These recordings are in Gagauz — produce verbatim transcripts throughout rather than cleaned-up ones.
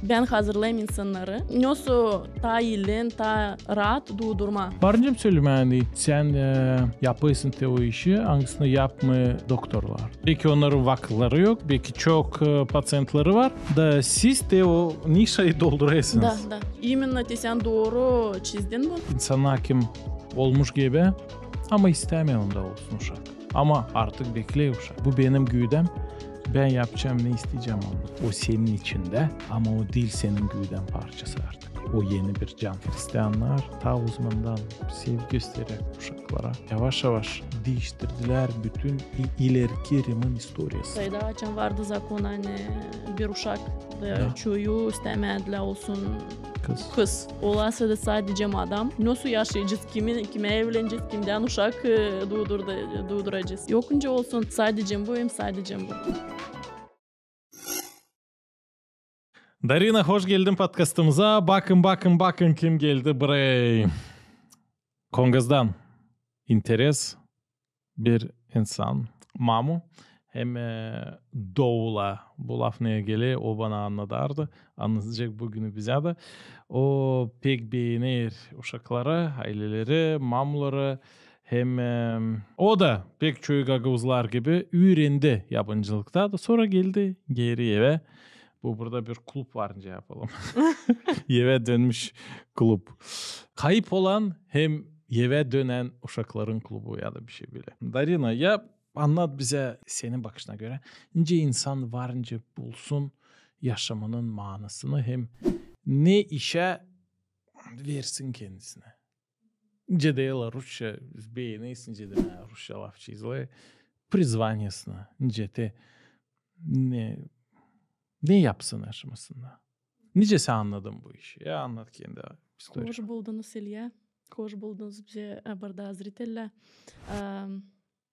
Bän hazırlayım insannarı. Nesoy taa iilän, taa raat duudurmaa. Var nicä sölemää, ani sän, e, yapêrsın te o işi, angısını yapmêêr doktorlar. Beki onnarın vakıtları yok, beki çok, e, paţientleri var. Da siz te o nişayı doldurêrsınız. Da, da. İmenno te sän dooru çizdin bu. İnsannar, kim olmuş gebä, ama istämeer onda olsun uşak. Ama artık bekleer uşak. Bu benim güüdäm. Bän yapacam ne isteyecäm onu. O senin içindä, ama o diil senin güüdän parçası artık. O eni bir can. Hristiannar taa o zamandan sevgi gösterer uşaklara. Yavaş-yavaş diiştirdilär bütün i-, ileriki Rimin istoriyasını. Taa açan vardı zakon, ani bir uşak da çoyu istämädilär olsun kız. Kız. Olsun da sadecä adam. Nesoy yaşayacez, kimi, kimä evlenecez, kimdän uşak, e, duudurda-, duuduracez. Yok nicä olsun sadecä bu hem sadecä bu. Darina, hoş geldin podkastımıza. Bakın, bakın, bakın, kim geldi buraya. Kongazdan interes bir insan. Mamu hem, e, doula. Bu laf ne geler, o bana annadardı. Annadacek büün bizä dä. O pek beener uşakları, ayleleri, mamuları. Hem, e, o da pek çoyu gagauzlar gibi üürendi yabancılıkta da, sora geldi geeri evä. Bu burada bir klub var, nicä yapalım. Evä dönmüş klub. Kayıp olan hem evä dönän uşakların klubu ya da bir şey bölä. Darina, ya annat bizä senin bakışına görä, nicä insan var nicä bulsun yaşamanın maanasını hem ne işä versin kendisinä. Nicä deerlär rusça, beenersin, nicä deerlär rusça lafçı izlää, prizvaniyasını, nicä te, ne, ne yapsın yaşamasında. Nicä sän annadın bu işi? Ya annat kendi istoriyayı. Hoş buldunuz, İlya. Hoş buldunuz bizä, e, burada zritelä. E,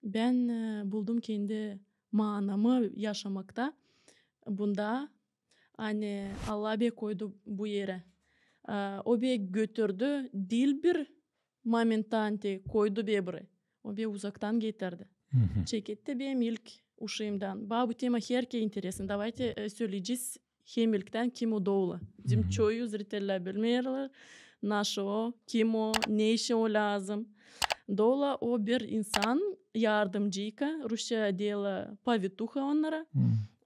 bän, e, buldum kendi maanamı yaşamakta. Bunda, ani Allah bä koydu bu erä. E, o bä götürdü, diil bir momentalno koydu bä burayı. O bä uzaktan getirdi. Çeketti benim ilk uşuumdan. Bana bu tema herkerä interesno. Davayte, e, söleyecez hem ilktän, kim o doula. Bizim çoyu zritelä bilmeerlär, naşı o, kim o, ne için o lääzım. Doula o bir insan, yardımcıyka, rusça deerlär повитуха onnara,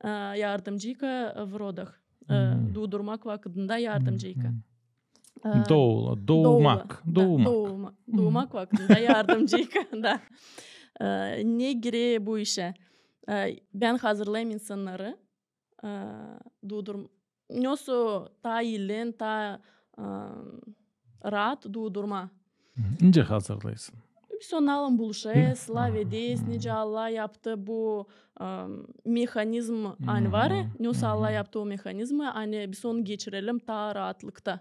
e, yardımcıyka в родах. E, duudurmak vakıdında yardımcıyka. E, doula, duumak, da, duumak. Duuma-, duumak vakıdında yardımcıyka, da. E, ne girä bu işä? E, bän hazırlayım insannarı. E, duudur-, nesoy taa iilän, taa, e, raat duudurmaa. Nicä hazırlêêrsın? Biz onnarlan buluşêrız, lafederiz, nicä Allah yaptı bu, e, mehanizm, ani var, e, nesoy Allah yaptı o mehanizmi, ani biz onu geçirelim taa raatlıkta.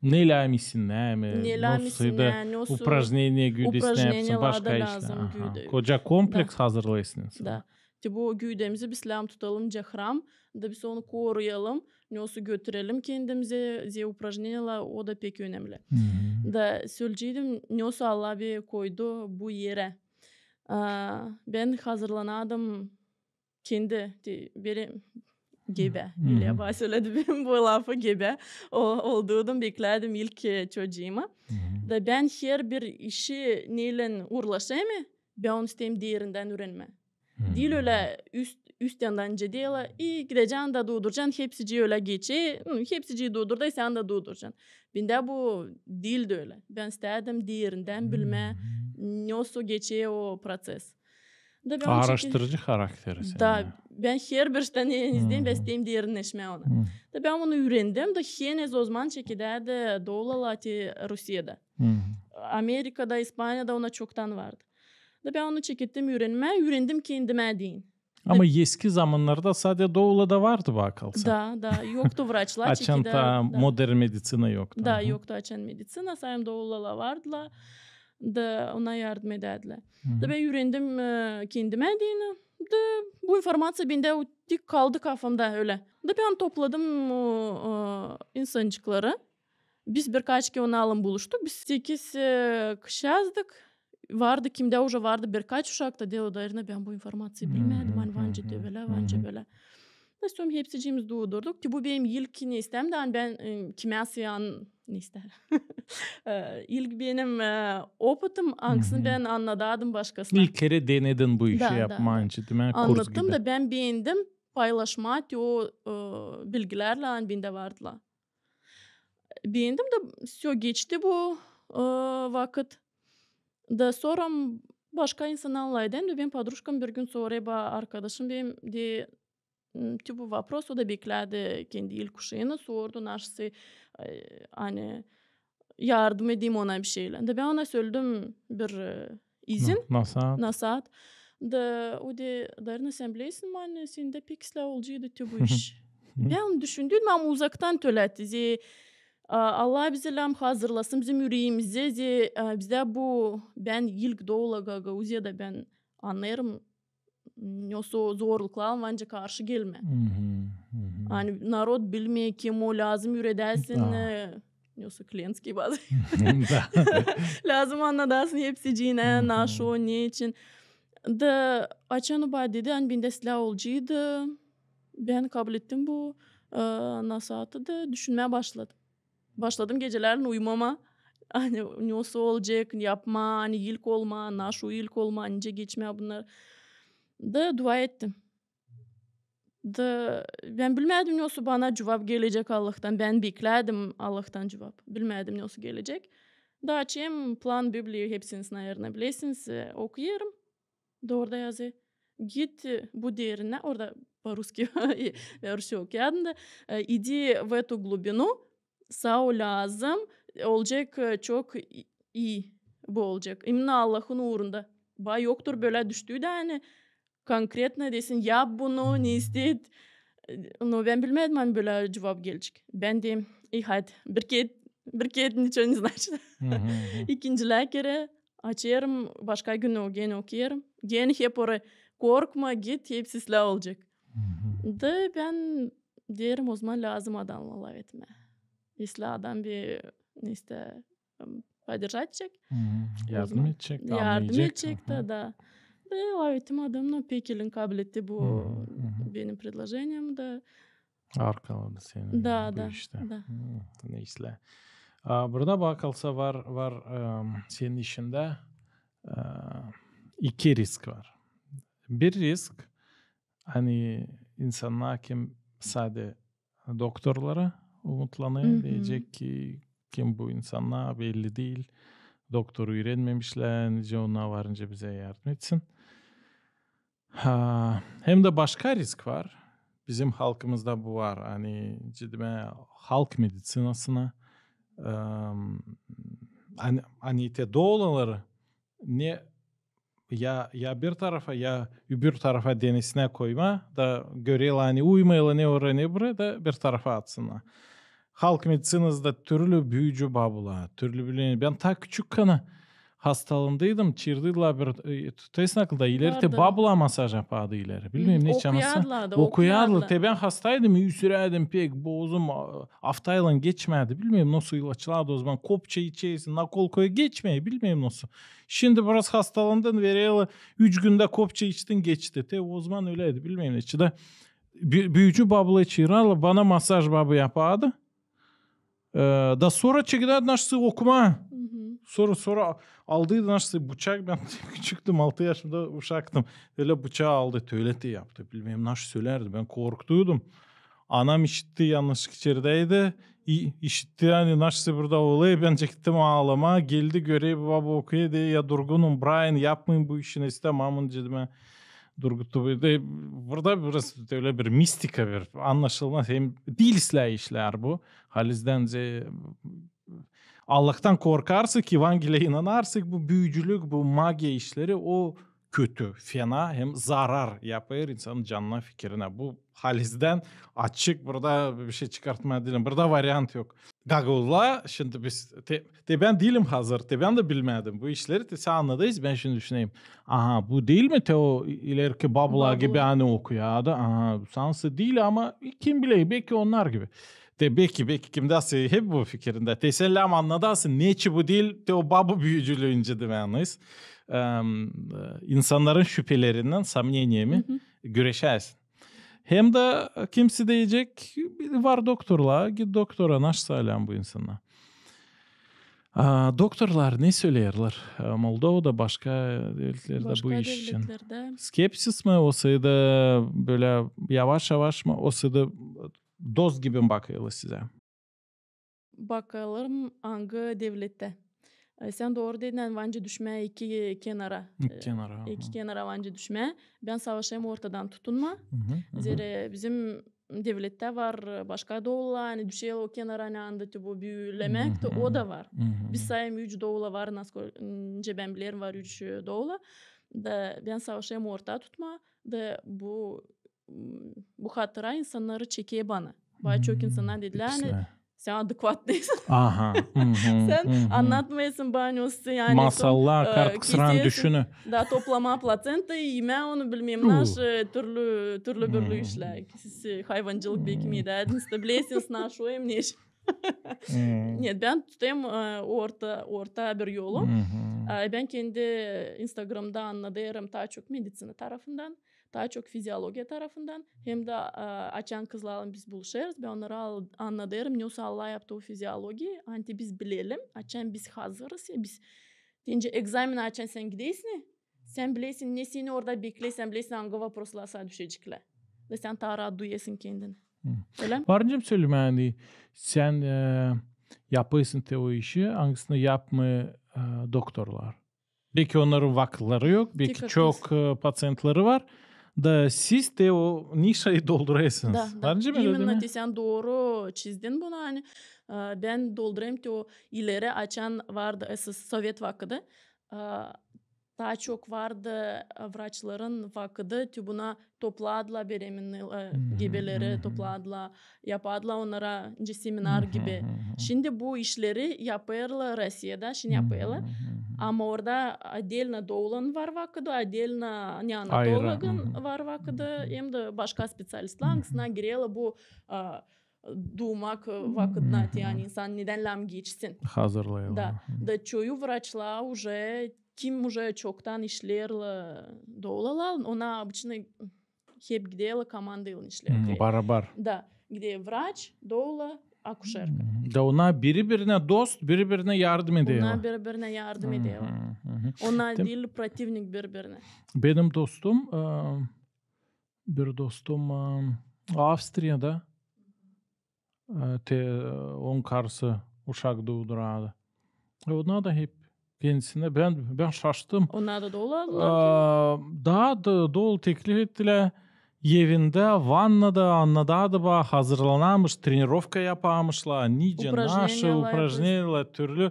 Ne lääzım isinä, ne lääzım isinä, nesoy upražneniya güüdä isinä yapsın, başka işlär. Koca kompleks hazırlêêrsın. Da. Te bu güüdämizi biz lääzım tutalım nicä hram, da biz onu koruyalım, nesoy götürelim kendimizä, zerä upražneniyalar, o da pek önemli. Da söleyeceydim, nesoy Allah bä koydu bu erä. A, bän hazırlanardım kendi, te, beri gebä. İlya bana söledi bu lafı, gebä. O, oldum, beklärdim ilk, e, çocuumı. Da bän herbir işi neylän uurlaşêrım, bän onu isteerim derindän üürenmää. Diil ölä üst, üst yandan nicä deerlär, i gidecän da duuduracan, hepsicii ölä geçer, hepsicii duudur da sän dä duuduracan. Bendä bu diil dä ölä. Bän istäärdim derindän bilmää, nesoy geçer o proţes. Da bän onu çeke-, aaraştırıcı harakteri senin. Da, bän herbir iştä ne isteerim, bän isteerim derinleşmää ona. Da bän onu üürendim, da henüz o zaman çekedärdi doulalar te Rusiyada. Amerikada, İspaniyada ona çoktan vardı. Da bän onu çekettim üürenmää, üürendim kendimä deyni. Ama eski zamannarda sade doula da vardı, bana kalsa. Da, da, yoktu vraçlar, açan çekedär, ta modern medicina yoktu. Da, yoktu açan medicina, sade doulalar vardılar. Da ona yardım edärdilär. Da bän üürendim, e, kendimä deyni. Da bu informaţiya bendä o tik kaldı kafamda ölä. Da bän topladım o, o insançıkları. Biz birkaç kerä onnarlan buluştuk. Biz sekiz, e, kişi azdık. Vardı, kimdä uje vardı birkaç uşak da, deerlär, Darina, bän bu informaţiyayı bilmärdim, ani var nicä te bölä, var nicä bölä. Da sora hepsicimiz duudurduk. Te bu benim ilk, ne isteerim, da, ani bän, e, kimä sän, ne isteerim. E, ilk benim, e, opıtım, angısını bän annadaydım başkasına. İlk kerä denedin bu işi yapmaa, demäk, kurs gibi. Annattım da bän beendim paylaşmaa te o, e, bilgilärlän, ani bendä vardılar. Beendim da, всё, geçti bu, e, vakıt. Da sora başka insannar annattım da, benim podrujkam bir gün sora, ba, arkadaşım benim de, m, te bu вопрос, o da beklärdi kendi ilk uşaanı, sordu, nasıl, e, ani yardım edeyim ona bir şeylän. Da bän ona söledim bir, e, izin. Na-, nasaat. Nasaat. Da o deer, Darina, sän bilersin mi, ani sendä pek islää olaceydı te bu iş. Bän düşündüm, ama uzaktan tölä te, zerä, a, Allah bizä lääzım hazırlasın bizim üreemizi, zerä, a, bizdä bu, bän ilk dola Gagauziyada, bän annêêrım, ne o zorluklar, ama ancak karşı gelmää. Ani narod bilmeer, kim o, lääzım üüredäsin, e, ne o, klientskiy bazı. Lääzım annadasın hepsiciinä, naşo, neçin. Da açan o bana dedi, ani bendä islää olaceydı, bän kablettim bu, e, nasaatı da düşünmää başladım. Başladım gecelärlän uyumamaa. Ani ne o olacek, yapmaa, ani ilk olmaa, naşo ilk olmaa, nicä geçmää bunnar. Da dua ettim. Da bän bilmärdim, ne o bana cuvap gelecek Allahtan. Bän beklärdim Allahtan cuvap. Bilmärdim, ne o gelecek. Da açêrım plan Bibliya, hepsiniz, наверное, bilersiniz, e, okuyêrım. Da orada yazêr: git, e, bu derinä, orada по-русски, bän rusça okuyardım da, e, иди в эту глубину, sa o lääzım, e, olacek, e, çok i-, ii bu olacek. İmенно Allahın uurunda. Bana yoktur bölä düştü dä, ani konkretno desin, yap bunu, ne isteet. E, no bän bilmärdim, ani bölä cuvap gelecek. Bän deerim, ii, hadi, bir kerä, bir kerä niço ne значит. İkincilää kerä açêrım, başka gün o genä okuyêrım. Genä hep orayı: korkma, git, hepsi islää olacek. Da bän deerim, ozaman lääzım adamnarlan laf etmää. İslää adam bir, ne isteer, em, поддержать edecek. Yardım edecek, yardım edecek da, da. Da laf ettim adamnarlan, pek ilin kabletti bu benim предложением da. Arkaladı seni bu iştä. Da, da. Ne islää. A, burada bakılsa var, var, em, senin işindä, e, iki risk var. Bir risk, ani insannar, kim sade doktorlara umutlanêr, deyecek ki, kim bu insannar, belli diil. Doktoru üürenmemişlär, nicä onnar var, nicä bizä yardım etsin. Ha, hem dä başka risk var. Bizim halkımızda bu var. Ani, ciddi, halk mediţinasına, em, ani, ani te dolaları ne ya, ya bir tarafa, ya öbür tarafa denesinä koymaa, da görerlär, ani uymayêrlar ne oraya, ne buraya, da bir tarafa atsınnar. Halk mediţinasında türlü büücü babular, türlü bilmem. Bän taa küçükkän hastalandıydım, çaardıydılar bir, e, tutêrsın akılda, ileri te babular masaj yapardı ileri. Bilmeerim, ne çanası. Okuyardılar da, okuyardılar. Te bän hastaydım, üüsürärdim pek, boozum, a, aftaylan geçmärdi. Bilmeerim, nasıl ilaçlardı ozaman, kopça içersin, nakolkaya geçmeer, bilmeerim nasıl. Şindi biraz hastalandın, vererlär, üç gündä kopça içtin, geçti. Te ozaman öleydi, bilmeerim, neçin dä. Bü-, büücü babuları çaarardılar, bana masaj babu yapardı. E, da sora çekärdi naşısa okumaa. Sora, sora aldıydı naşısa bıçak, bän küçüktüm, altı yaşımda uşaktım. Ölä bıçaa aldı, tölä te yaptı. Bilmeerim, naşı sölärdi, bän korktuydum. Anam işitti, yannışlık içeridäydi. İ-, işitti, ani naşısa burada olêr, bän çektim aalamaa. Geldi, görer, baba okuêr, deer: ya durgunum, Brayan, yapmayın bu işi, istämeerim, dedim. Durguttu. Burada biraz ölä bir mistika, bir annaşılmaz. Hem diil islää işlär bu. Halizdän, Allahtan korkarsak, Evangeliya inanarsak, bu büücülük, bu magiya işleri, o kötü, fena hem zarar yapêr insanın canına, fikirinä. Bu halizdän açık, burada bir şey çıkartmaa diilim. Burada variant yok. Gagauzlar, şindi biz te-, te bän diilim hazır, te bän dä bilmärdim bu işleri, te sän annadêrsın, bän şindi düşüneyim. Aha, bu diil mi te o ilerki babular gibi, ani okuyardı? Aha, sansı diil, ama kim biler, beki onnar gibi. Te beki, beki kimdäsä hep bu fikirindä. Te sän lääzım annadasın, neçin bu diil te o babu büücülüü, nicä demäniz. Em, e, insannarın şüpelerindän, сомнениями güreşärsin. Hem dä kimsä deyecek, var doktorlar, git doktora, naşey saalam bu insannar. A doktorlar ne söleerlär? A, Moldovada, başka devletlerdä bu iş için. Skepsis mi, osaydı bölä yavaş-yavaş mı, osaydı dost gibi mi bakêrlar sizä? Bakêrlar, angı devlettä. E, sän dooru dedin, ani var nicä düşmää iki kenara. İki kenara, aha. İki kenara var nicä düşmää. Bän savaşêrım ortadan tutunmaa. Zerä bizim devlettä var başka doulalar, ani düşer o kenara, ani anda te bu büülemää, te o da var. Biz sayêrız üç doula var, naskol-, nicä bän bilerim, var üç doula. Da bän savaşêrım orta tutmaa, da bu, bu hatıra insannarı çeker bana. Bana çok insannar dedilär, ani sän adekvat diilsin. Sän annatmêêrsın bana, ani masallar, kart kısıran düşünü. Da toplamaa platsentayı, imää onu, bilmäm naşey, türlü, türlü-bürlü işlär. Siz hayvancılık belki mi edärdiniz, da bilersiniz, naşey o hem ne iş. Нет, bän tutêrım, e, orta, orta bir yolu. E, bän kendi Instagramda annadêrım taa çok meditsina tarafından, taa çok fiziologiya tarafından. Hem dä, e, açan kızlarlan biz buluşêrız, bän onnara al-, annadêrım, ne usalla yaptı o fiziologiya, ani biz bilelim, açan biz hazırız, ya biz, deyni, egzamena açan sän gidersin, sän bilersin, ne seni orada bekleer, sän bilersin, angı voproslar sana düşeceklär. Da sän taa raat duyêrsın kendini. Ölä mi? Var nicä sölemää, ani sän, e, yapêrsın te o işi, angısını yapmêêr, e, doktorlar. Belki onnarın vakıtları yok, belki çok, e, paţiyentleri var. Da siz te o nişayı doldurêrsınız. Da, da. Var nicä ölä, diil mi? İmенно te sän dooru çizdin bunu, ani, e, bän doldurêrım te o ileri, açan vardı, e, s-, sovet vakıdı. E, taa çok vardı, e, vraçların vakıdı, te buna topladılar beremenni, e, gebeleri, topladılar, yapadılar onnara, nicä seminar gibi. Şindi bu işleri yapêrlar Rossiyada, şindi yapêrlar. Ama orada отдельно doulan var vakıdı, отдельно neonatologın var vakıdı, hem dä başka speţialistlär, angısına girerlär bu, e, duumak, e, vakıdına, te, ani insan nedän lääzım geçsin. Hazırlêêrlar. Da. Da çoyu vraçlar уже, kim уже çoktan işleerlär doulalarlan, ona обычно hep giderlär komandaylan işleerlär. Barabar. Da. Gider vraç, doula, akuşerka. Da onnar biri-birinä dost, biri-birinä yardım ederlär. Onnar biri-birinä yardım ederlär. Onnar diil protivnik biri-birinä. Benim dostum, e, bir dostum, e, Avstriyada, e, te, e, on karısı uşak duudurardı. E, onnar da hep kendisinä, bän, bän şaştım. Onnar da douladılar. E, da, da, doula teklif ettilär. Evindä, vannada, annadardı bana, hazırlanarmış, trenirovka yaparmışlar, nicä, naşey, upražneniyalar türlü.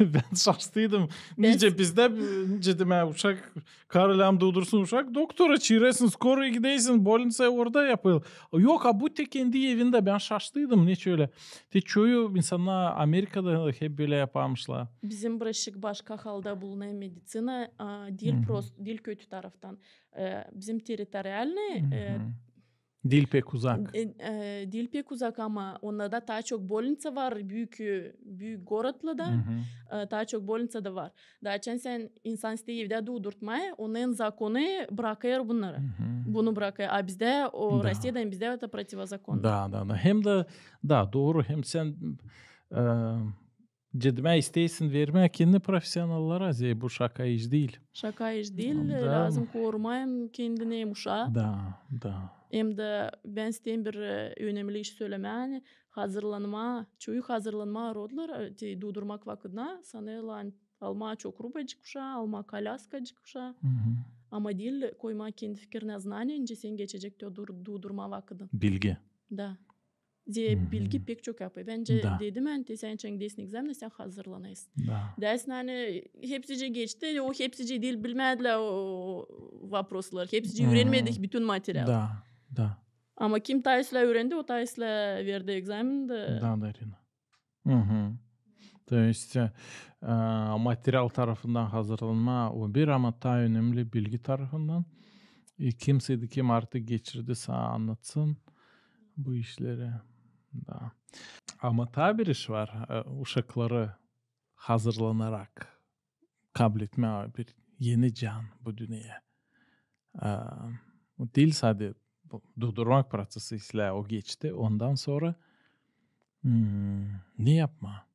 Bän şaştıydım. Nicä bizdä, nicä demää, uşak, karı lääzım duudursun uşak, doktora çeerersin, skoroya gidersin, bolniţaya, orada yapêr. Yok, a bu te kendi evindä, bän şaştıydım, neçin ölä. Te çoyu insannar Amerikada hep bölä yaparmışlar. Bizim birazcık başka halda bulunêr mediţina, a, diil prost, diil kötü taraftan. E, bizim territorialnıy, e, diil pek uzak. E, e, diil pek uzak, ama onnarda taa çok bolniţa var, büük, e, büük gorodlarda, e, taa çok bolniţa da var. Da açan sän insan isteer evdä duudurtmaa, onun zakonı brakêr bunnarı. Bunu brakêr. A bizdä o Rossiyada, bizdä o protivozakonno. Da, da, da. Hem dä, da, dooru, hem sän, e, Ciddi, isteersin vermää kendini profesionallara, zerä bu şaka iş diil. Şaka iş diil, da lääzım korumaa hem kendini, hem uşaa. Da, da. Hem dä bän isteerim bir, e, önemli iş sölemää, ani hazırlanmaa, çoyu hazırlanmaa rodlar, e, te duudurmak vakıdına, sanêrlar, ani almaa çok hrubacık uşaa, almaa kolyaskacık uşaa. Ama diil koymaa kendi fikirinä znaniya, nicä sän geçecek te o dur-, duudurma vakıdın. Bilgi. Da. Zerä bilgi pek çok yapêr. Bence dedim, ani te sän açan gidersin egzamena, sän hazırlanêrsın. Da. Deersin, ani hepsicii geçti, o hepsicii diil bilmädilär o, o voprosları. Hepsicii üürenmedik bütün material. Da, da. Ama kim taa islää üürendi, o taa islää verdi egzamen da. Da, da, Irina. То есть, e, material tarafından hazırlanmaa o bir, ama taa önemli bilgi tarafından. E, kimsey dä, kim artık geçirdi, sana annatsın bu işleri. Da. Ama taa bir iş var. E, uşakları hazırlanarak kabletmää bir eni can bu dünneyä. E, diil sade bu durdurmak prosesi islää, o geçti. Ondan sora, hmm, ne yapmaa?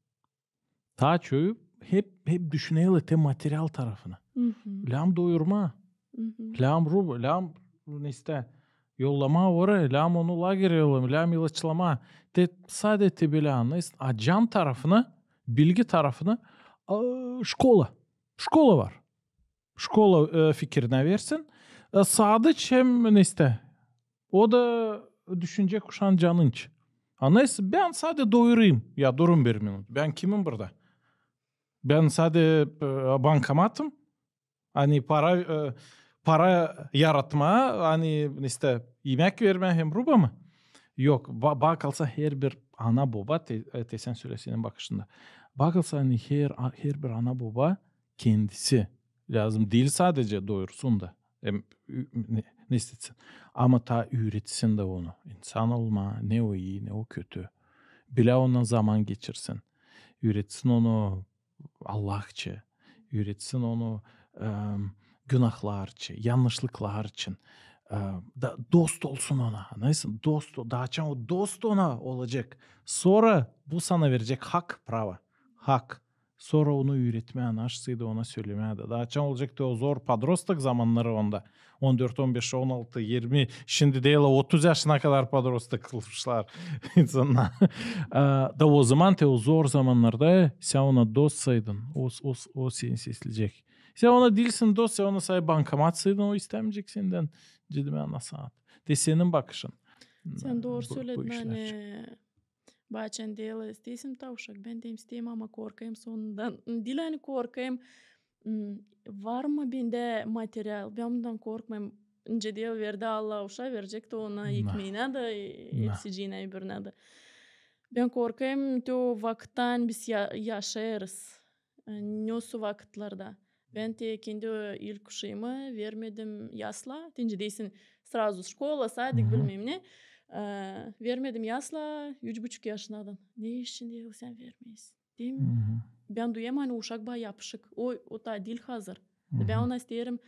Taa çoyu hep, hep düşünerlär te material tarafını. Lääzım doyurmaa. Lääzım ruba, lääzım, ne isteer, yollamaa oraya, lääzım onu lagerä yollamaa, lääzım ilaçlamaa. Te sade te bölä annêêrsın. A can tarafını, bilgi tarafını, a, şkola. Şkola var. Şkola, e, fikirinä versin. E, sadıç hem, ne isteer, o da düşünecek uşaan canınca. Annêêrsın, bän sade doyurayım. Ya durun bir minut. Bän kimim burada? Bän sade, e, bankomatım. Ani para, e, para yaratmaa, ani, ne isteer, imäk vermää hem ruba mı? Yok, ba-, bana kalsa herbir ana-boba, te-, e, te sän sölä senin bakışında. Bana kalsa, ani her, a-, herbir ana-boba kendisi lääzım diil sadece doyursun da, hem, ü-, ne, ne isteer, ama taa üüretsin dä onu. İnsan olmaa, ne o ii, ne o kötü. Bilä onunnan zaman geçirsin. Üüretsin onu Allahça, üüretsin onu, em, günahlar için, yannışlıklar için. E, da dost olsun ona. Annêêrsın, dost o-, da açan o dost ona olacek. Sora bu sana verecek hak, pravo. Hak. Sora onu üüretmää, nasıl da ona sölemää dä. Da açan olacek te o zor podrostok zamannarı onda. On dört, on beş, on altı, irmi, şindi deerlär otuz yaşına kadar podrostok kılmışlar insannar. E, da o zaman te o zor zamannarda sän ona dostsaydın, o, o, o seni sesleyecek. Sän ona diilsin dost, sän ona sade bankomatsaydın, o istämeyecek sendän ciddi bir ana saat. Te senin bakışın. Sän dooru söledin, ani bazen deerlär, isteersin taa uşak? Bän deerim, isteerim, ama korkêrım sonundan. Diil ani korkêrım, m, var mı bendä material, bän bundan korkmêêrım. Nicä deerlär, verdi Allah uşaa, verecek dä ona ekmeeni dä, e, hepsicii, öbürünü dä. Bän korkêrım te o vakıttan biz ya-, yaşêêrız. E, ne o vakıtlarda. Bän te kendi ilk uşaamı vermedim yaslaa. Te nicä deersin, srazu şkola, sadik, bilmäm ne. E, vermedim yaslaa üç buçuk yaşınnadan. Ne için, deerlär, sän vermeersin? Deerim, bän duyêrım, ani uşak bana yapışık. O, o taa diil hazır. Bän ona isteerim,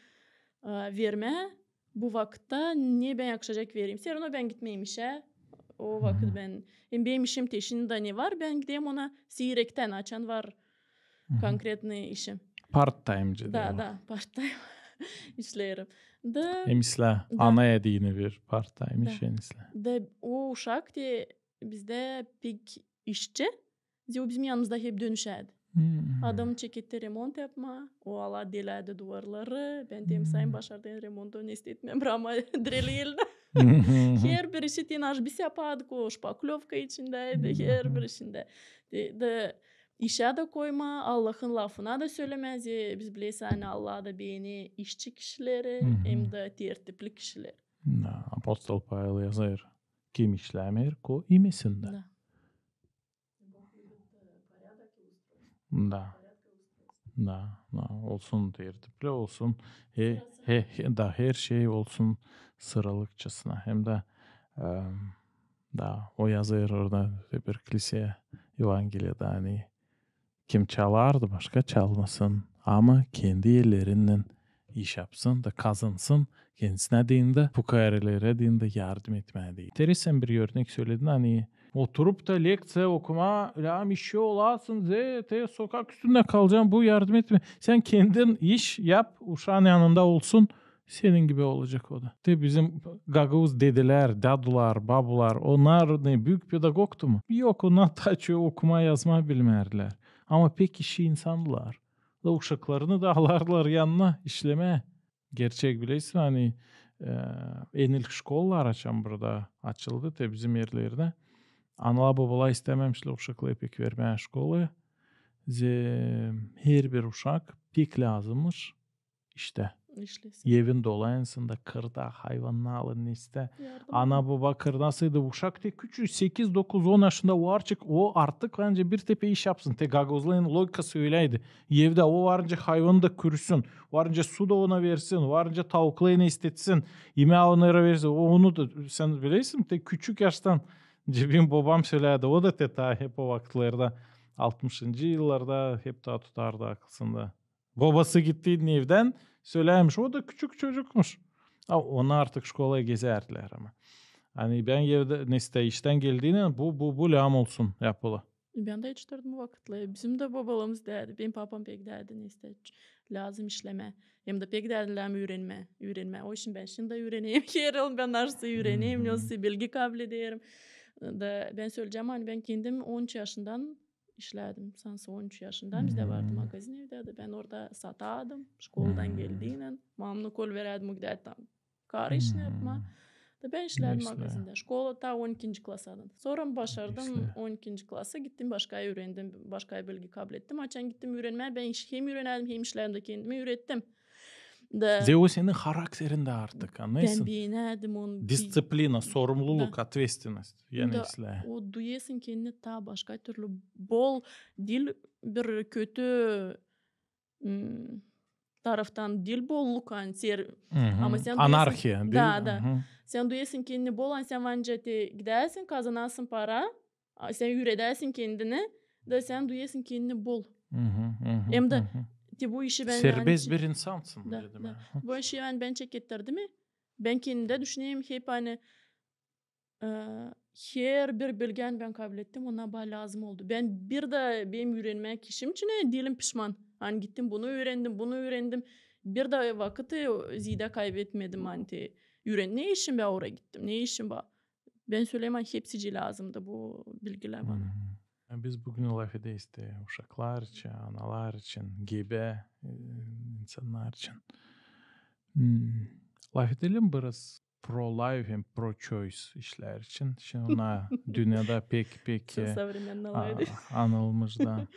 e, vermää, bu vakıtta ne bän yakışacek vereyim. Всё равно bän gitmeerim işä. O vakıt bän, hem benim işim te şindi dä ne var, bän giderim ona siirektän, açan var konkretnıy işim. Part-time. Da, da, part-time işleerim. Da, hem islää, da. Ana edini bir part-time iş hem islää. Da o uşak te bizdä pek işçi. Zerä o bizim yanımızda hep dönüşärdi. Adam çeketti remont yapmaa, o ala delärdi duvarları. Bän deerim, sän başardın remontu, ne isteerim, ama dreliyel dä. Herbir işi te naş biz yapardık, o şpaklövka içindäydi, herbir işindä. Da, da işä dä koymaa, Allahın lafına da sölemää, zerä biz bilersän, ani Allah da beener işçi kişileri, hem dä tertipli kişileri. Da, apostol Pavel yazêr, kim işlämeer, ko imesin dä. Da. Da. Da, da, olsun tertipli, olsun. He, he, he, da her şey olsun sıralıkçasına. Hem dä, em, da, o yazêr orada bir klişe Evangeliyada, ani kim çalardı, başka çalmasın, ama kendi ellerinnän iş yapsın da kazınsın, kendisinä deyni dä, fukaarelere deyni dä yardım etmää deyni. Enteresan bir örnek söledin, ani oturup ta lekţiya okumaa, lääzım işçi olasın, zerä te sokak üstündä kalacan, bu yardım etmeer. Sän kendin iş yap, uşaan yanında olsun, senin gibi olacek o da. Te bizim gagauz dedelär, dadular, babular, onnar ne büük pedagogtu mu? Yok, onnar taa çoyu okumaa, yazmaa bilmärdilär. Ama pek işi insandılar. Da uşaklarını da alardılar yanına işlemää. Gerçek bilersin, ani, e, en ilk şkolalar açan burada açıldı, te bizim erlerdä. Analar, bobalar istämämişlär uşakları pek vermää şkolaya. Zerä herbir uşak pek lääzımmış iştä. İşlesin. Evin dolayısında kırda hayvannar alın, ne isteer. Ana, boba kırda sıydı, uşak te küçük, sekiz, dokuz, on yaşında varcık, o artık bence bir tepä iş yapsın. Te gagauzların logikası öläydi. Evdä o varınca hayvanı da kürüsün, varınca su da ona versin, varınca tavukları ne istetsin, imää onara versin. O, onu da sän bilersin, te küçük yaştan, cibim bobam sölärdi, o da te taa hep o vakıtlarda, altmışıncı yıllarda hep taa tutardı akılsında. Bobası gitti evdän, sölärmiş, o da küçük çocukmuş. A, onu artık şkolaya getärdilär ama. Ani bän evdä, neysä, iştän geldiynän bu, bu, bu lääzım olsun yapılı. Bän dä etiştirdim o vakıtları. Bizim dä babalarımız deyärdi. Benim papam pek deyärdi, neysä, lääzım işlemää. Hem dä pek deyärdi, lääzım üürenmää, üürenmää. O için bän şindi dä üüreneyim. Her yıl bän naşey üüreneyim, nesoy bilgi kabul ederim. Da bän söleyecäm, ani bän kendim on üç yaşından işlärdim. Sansın on üç yaşından bizdä vardı magazin evdä, da bän orada satardım. Şkoladan geldiynän, maamnı kol verärdim, o gidärdi tam karı işini yapmaa. Da bän işlärdim magazindä. Şkola ta on ikinci klasadan. Sora başardım on ikinci klasa, gittim başka üürendim, başka bilgi kabul ettim. Açan gittim üürenmää, bän iş, hem üürenärdim, hem işlärdim da kendimi üürettim. Da. Zerä o senin harakterindä artık, annêêrsın? Bän beenärdim onu. Disţiplina, sorumluluk, ответственность. Yani o duyêrsın kendini ta başka türlü bol, diil bir kötü taraftan diil bolluk, ani ser-, ama sän duyêrsın. Anarhiya, diil mi? Da, da. Sän duyêrsın kendini bol, ani sän var nicä te gidärsin, kazanêrsın para, sän üüredärsin kendini, da sän duyêrsın kendini bol. Hem dä te bu işi bän... Serbest bir insansın, dedim. Da. Bu işi bän, bän çekettirdim. Bän kendimdä düşünerim hep, ani her bir bilgini bän kabul ettim, ona bana lääzım oldu. Bän bir dä benim üürenmäk işim için diilim pişman. Ani gittim, bunu üürendim, bunu üürendim. Bir dä vakıt ziyaada kaybetmedim, ani te üüren-, ne işim bän oraya gittim, ne işim ba-, bän söleerim, ani hepsicii lääzımdı bu bilgilär bana. Biz büün lafederiz te uşaklar için, analar için, gebä insannar için. Lafedelim biraz pro-life hem pro-choice işlär için. Şindi ona dünnedä pek, pek anılmış da.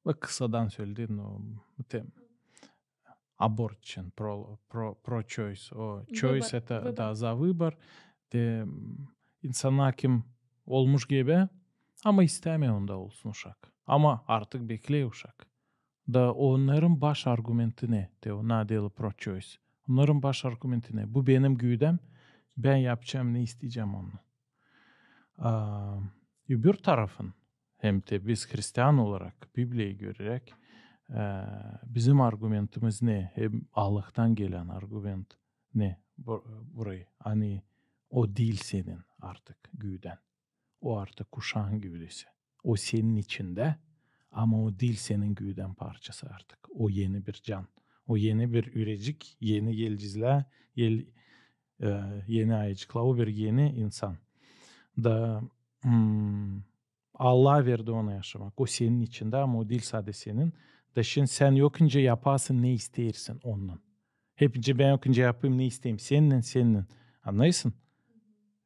Bak, kısadan söledim, no, te abort için, pro, pro, pro-choice. O choice это, da, za выбор. Te insannar, kim olmuş gebä, ama istämeer onda olsun uşak. Ama artık bekleer uşak. Da onnarın baş argumenti ne? Te ona deerlär pro-choice. Onnarın baş argumenti ne? Bu benim güüdäm, bän yapacam ne isteyecäm onunnan. Öbür tarafın, hem te biz hristian olarak, Bibliyayı göreräk, bizim argumentimiz ne? Hem Allahtan gelän argument ne? Burayı, ani o diil senin artık güüdän. O artık uşaan güüdesi. O senin içindä, ama o diil senin güüdän parçası artık. O eni bir can. O eni bir ürecik, eni elcizlär, el-, eni ayacıklar, o bir eni insan. Da Allah verdi ona yaşamak. O senin içindä, ama o diil sade senin. Da şindi sän yokunca yaparsın ne isteersin onnan. Hepinci bän yokunca yapayım ne isteerim. Sennän, sennän. Annêêrsın?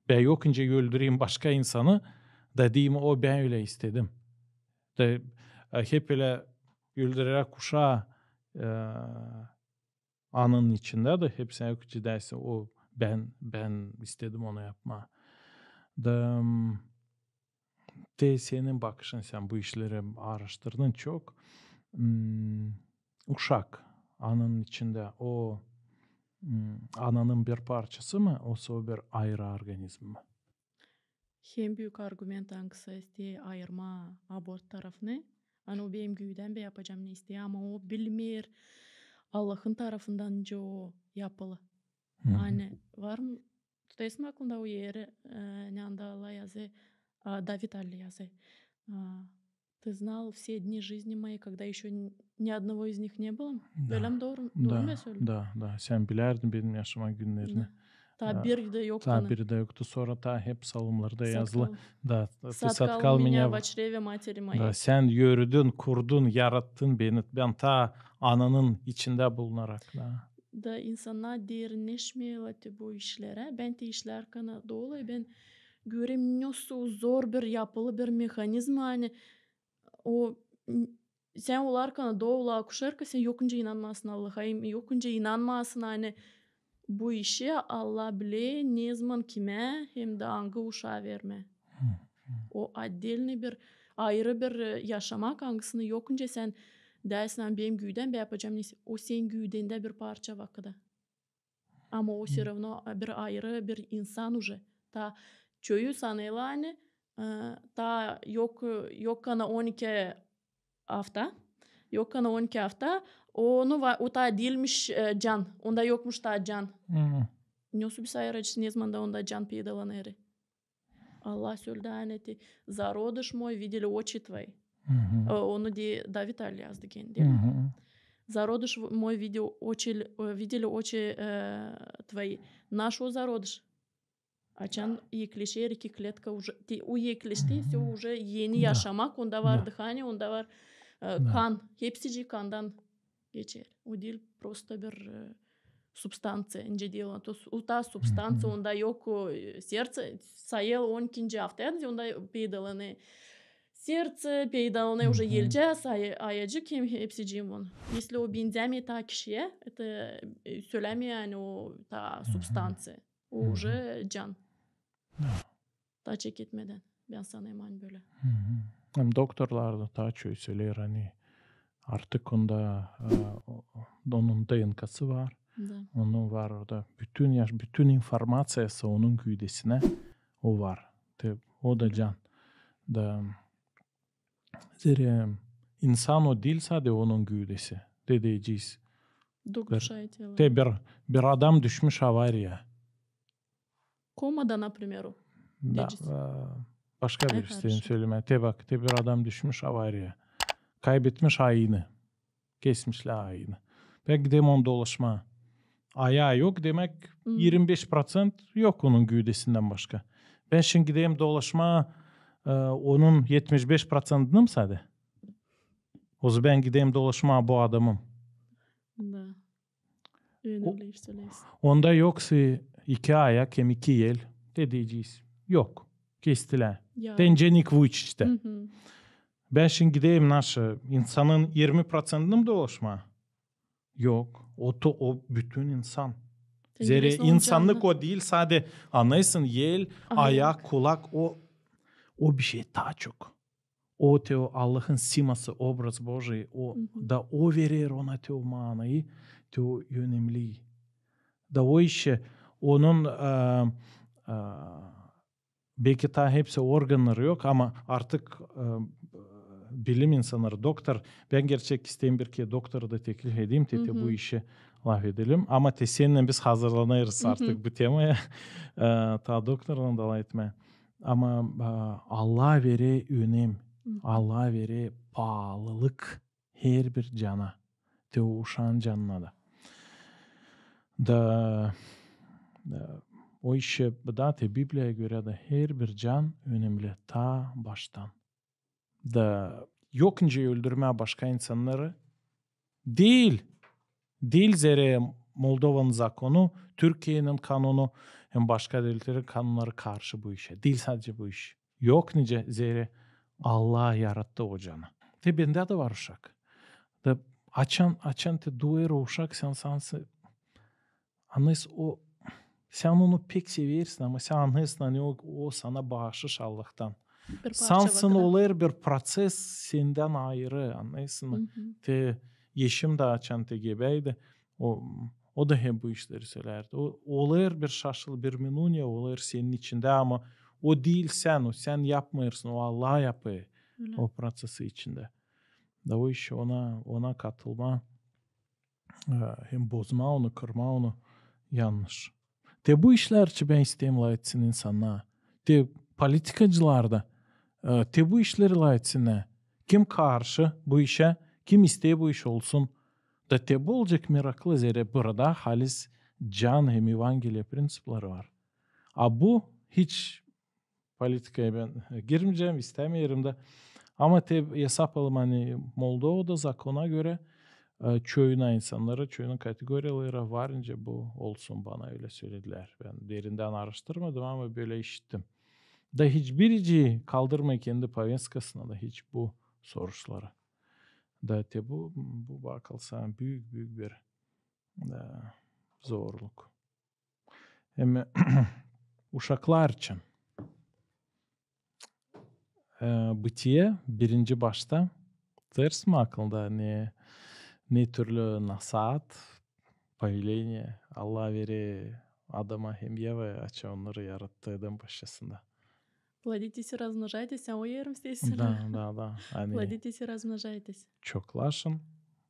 Bän yokunca öldüreyim başka insanı, da deyim, o bän ölä istedim. Da hep ölä öldüreräk uşaa, anın içindä da hep sän yokunca deersin, o bän, bän istedim onu yapmaa. Da te senin bakışın, sän bu işleri aaraştırdın çok. Uşak anın içindä, o ananın bir parçası mı, osa o bir ayırı organizm mi? Hem büük argument, angısı isteer ayırmaa abort tarafını, ani o benim güüdäm, bän yapacam ne isteerim, ama o bilmeer Allahın tarafından nicä o yapılı. Ani var mı, tutêrsın mı aklında o eri, neredä Allah yazêr, David Ali yazêr: Ты знал все дни жизни моей, когда ещё ни одного из них не было. Bölä mi, dooru mu bän söledim? Da, da. Sän bilärdin benim yaşama günnerini. Taa biri dä yoktu. Taa biri dä yoktu. Sora taa hep psalmlarda yazılı. Ты соткал меня в чреве матери моей. Da, sän ördün, kurdun, yarattın beni. Bän taa ananın içindä bulunarak. Da insannar derinneşmeerlär te bu işlerä. Bän te işlärkän dolayı bän görerim, nesoy zor bir yapılı bir mehanizma, ani o, sän olarkan da ola akuşerka, sän yokunca inanmarsın Allaha, hem yokunca inanmarsın, ani bu işi Allah biler, nezaman kimä hem dä angı uşaa vermää. O отдельный bir, ayırı bir yaşamak, angısını yokunca sän deersin, ani benim güüdäm, bän yapacam ne isteerim. O senin güüdendä bir parça vakıda. Ama o всё равно bir ayırı bir insan уже. Taa çoyu sanêrlar, ani taa yok, yok kana on iki afta. Yok, ani on iki afta, onu va-, o taa diilmiş, e, can. Onda yokmuş taa can. Nasıl bir sayaracı, nezaman da onda can peydalanêr? Allah söledi, ani te: «Зародыш мой видели очи твои». E, onu da David Ali yazdı kendi, diil mi? «Зародыш мой видел очи, э, видели очи, э, твои». Naş o зародыш? Açan ekleşer iki kletka, уже, te, o ekleşti, всё, уже eni yaşamak, onda var dıhanie, onda var, e, kan. Hepsicii kandan geçer. O diil prosto bir, e, substanţiya, nicä deer, o ta substanţiya, onda yok, e, сердце, sayêr on ikinci afta, onda peydalanêr сердце, peydalanêr уже elcä, say-, ayacık hem hepsicii onu. Если o benzämeer taa kişiyä, это, e, sölämeer, ani o taa substanţiya. O уже can. Taa çeketmedän. Bän sanêrım, ani bölä. Hem doktorlar da taa çok söleer, ani artık onda, e, o-, onun DNKsı var. Onun var orada. Bütün yaş-, bütün informaţiyası onun güüdesinä o var. Te, o da can. Da zerä insan o diil sade onun güüdesi. Te deyecez. Duş, te bir, bir adam düşmüş avariya. Komada, например, o. Da, deyecez. E, başka bir isteerim sölemää. Te bak, te bir adam düşmüş avariya. Kaybetmiş ayını. Kesmişlär ayını. Bän gideyim onu dolaşmaa. Ayaa yok, demäk, irmi beş proţent yok onun güüdesindän başka. Bän şindi gideyim dolaşmaa, e, onun etmiş beş proţentini mi sade? O zaman bän gideyim dolaşmaa bu adamın. Da. Önemli iş söleersin. Onda yoksa iki ayak hem iki el, te deyecez. Yok. Kestilär. Te nicä Nik Vuçiç te. Bän şindi gideyim naşı insanın irmi proţentini mi dolaşmaa? Yok. O to, o bütün insan. Zerä insannık o diil sade, annêêrsın, el, ayak, kulak, o, o bişey taa çok. O te o Allahın siması, образ Божий, o, da o verer ona te o maanayı, te o önemli. Da o işä onun, e, e, beki taa hepsi organnarı yok, ama artık, e, bilim insannarı, doktor, bän gerçek isteerim bir kerä doktora da teklif edeyim, te, te bu işä lafedelim. Ama te sennän biz hazırlanêrız artık bu temaya, e, taa doktorlan da lafetmää. Ama, e, Allah verer önem, Allah verer paalılık herbir cana, te o uşaan canına da. Da, da o işä, da te Bibliyaya görä dä herbir can önemli taa baştan. Da yok nicä öldürmää başka insannarı. Diil. Diil zerä Moldovanın zakonu, Türkiyenin kanunu hem başka devletlerin kanunnarı karşı bu işä. Diil sadecä bu iş. Yok nicä, zerä Allah yarattı o canı. Te bendä dä var uşak. Da açan, açan te duyêr o uşak, sän sansın, annêêrsın, o, sän onu pek seversin, ama sän annêêrsın, ani o, o sana baaşış Allahtan. Sansın olêr bir proţes sendän ayırı, annêêrsın mı? Te eşim dä açan te gebeydi, o, o da hep bu işleri sölärdi. O, olêr bir şaşıl, bir minunya olêr senin içindä, ama o diil sän, o sän yapmêêrsın, o Allah yapêr o proţesi içindä. Da o iş ona, ona katılmaa, e, hem bozmaa onu, kırmaa onu yannış. Te bu işlär için bän isteerim lafetsin insannar. Te politikacılar da, e, te bu işleri lafetsinnär. Kim karşı bu işä, kim isteer bu iş olsun. Da te bu olacek meraklı, zerä burada halis can hem Evangeliya prinţipleri var. A bu hiç politikaya bän girmeyecäm, istämeerim dä. Ama te esap alalım, ani Moldovada zakona görä, e, çoyuna insannara, çoyuna kategoriyalara var nicä bu olsun, bana ölä söledilär. Bän derindän aaraştırmadım, ama bölä işittim. Da hiçbiricii kaldırmêêr kendi povetkasına da hiç bu soruşları. Da te bu, bu bakılsa büük, büük bir, e, zorluk. Hem uşaklar için. E, Bıtıya birinci başta, ters mi akılda, ne, ne türlü nasaat, повеление Allah verer Adama hem Evaya, açan onnarı yarattı Eden başçasında. Плодитесь и размножайтесь, sän o erimizdäsin. Da, da, da. Ani ploditесь и размножайтесь. Çoklaşın,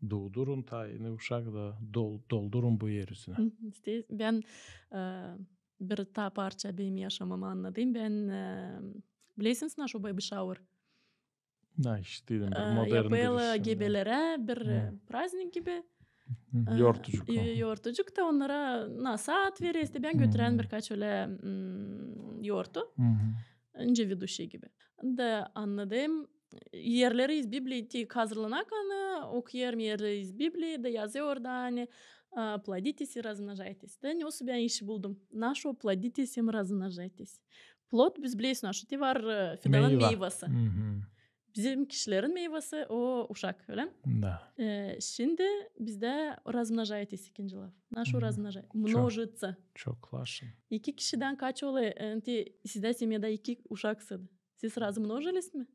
duudurun taa eni uşak da dol-, doldurun bu er üzünä. Hı hı. İştä bän, e, bir taa parça benim yaşamamı annadayım. Bän, e, bilersiniz, naşo baby shower? Da, işittim, bir modern yapêrlar gebelerä bir, e, praznik gibi. Hı, e, yortucuk. Yortucuk da onnara nasat verersin. Bän götürerim birkaç ölä, m, yortu. Nicä veduşiy gibi. Da annadım, erleri iz Biblii, te hazırlanêrkan, okuyêrım erleri iz Biblii, da yazêr orada, ani, e, плодитесь и размножайтесь. Da ne olsun, bän iş buldum. Naşo плодитесь и размножайтесь. Плод, biz bilersin, naşo te var, e, fidanın meyvası. Bizim kişilerin meyvası o uşak, ölä mi? Da. E, şindi bizdä размножайтесь ikinci laf. Naşo размножайтесь? Множиться. Çoklaşın. İki kişidän kaç olêr, e, te sizdä semyada iki uşak sıydı? Siz размножились mi?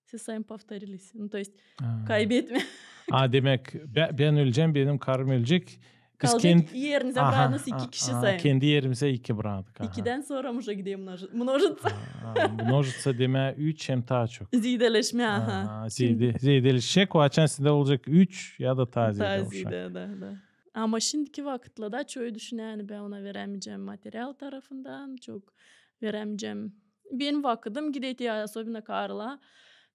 Siz sän повторились. Ну, то есть, kaybetmää. A, demäk, bä-, bän ölecäm, benim karım ölecek. Kalacek erinizä braktıınız iki kişi sän. Kendi erimizä iki braktık, aha. İkidän sora уже gidecek множи-, множиться. A, множиться demää üç hem taa çok. Ziideleşmää, aha. A, ziide-, ziideleşecek, o açan sizdä olacek üç ya da taa ziide uşak. Taa ziide, da, da. Ama şindiki vakıtlarda çoyu düşüner, ani bän ona verämeyecäm material tarafından, çok verämeyecäm. Benim vakıdım gider, особенно karılar.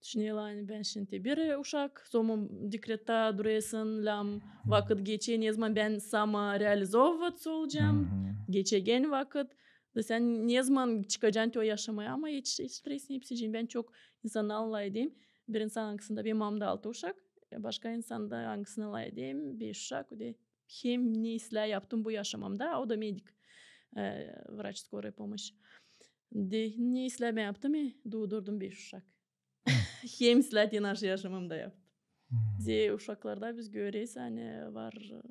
Düşünerlär, ani bän şindi bir uşak, somun dekretta durêrsın, lääm, vakıt geçer, nezaman bän самореализовываться olacam, geçecek vakıt. Da sän nezaman çıkacan te o yaşamaya, ama etiş-, etiştiräsin hepsicii. Bän çok insannarlan lafedäm. Bir insan, angısında benim mamamda altı uşak, başka insanda, angısına lafedäm, beş uşak, o da hem ne islää yaptım bu yaşamamda, o da medik, e, врач скорой помощи. De, ne islää bän yaptım, e, duudurdum beş uşak. Hem islää te naşı yaşamamda yaptım. De uşaklarda biz göreriz, ani var, e,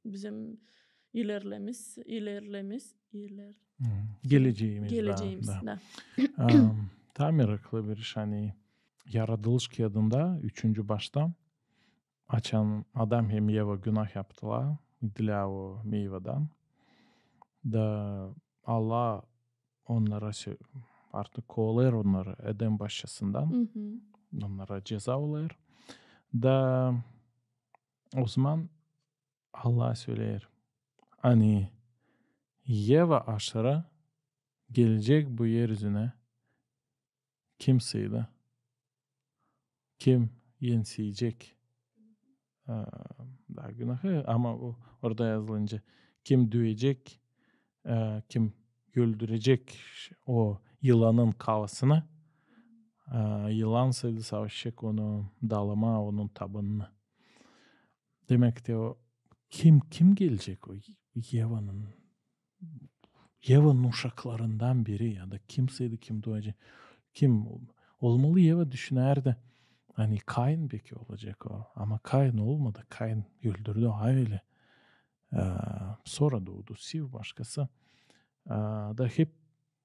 bizim ilerlememiz, ilerlememiz, iler- gelecämiz, da. Gelecämiz, da. Am, taa meraklı bir iş, ani Yaradılış kiyadında, üçüncü başta, açan Adam hem Eva günah yaptılar, idilär o meyvadän. Da Allah onnara sö-, artık kovalêêr onnarı Eden başçasından. Onnara ceza olêr. Da ozaman Allah söleer, ani Eva aşırı gelecek bu er üzünä, kim sıydı, kim enseyecek, e, da günahı, ama o, orada yazılınca, kim düüyecek, e, kim öldürecek o yılanın kafasını, e, yılan sıydı savaşacek onu dalamaa, onun tabanını. Demäk te o kim, kim gelecek o Evanın, Evanın uşaklarından biri ya da kim sıydı, kim düüyecek, kim olmalı? Eva düşünärdi, ani Kain beki olacek o. Ama Kain olmadı. Kain öldürdü Aveli. E, sora duudu Siv, başkası. E, da hep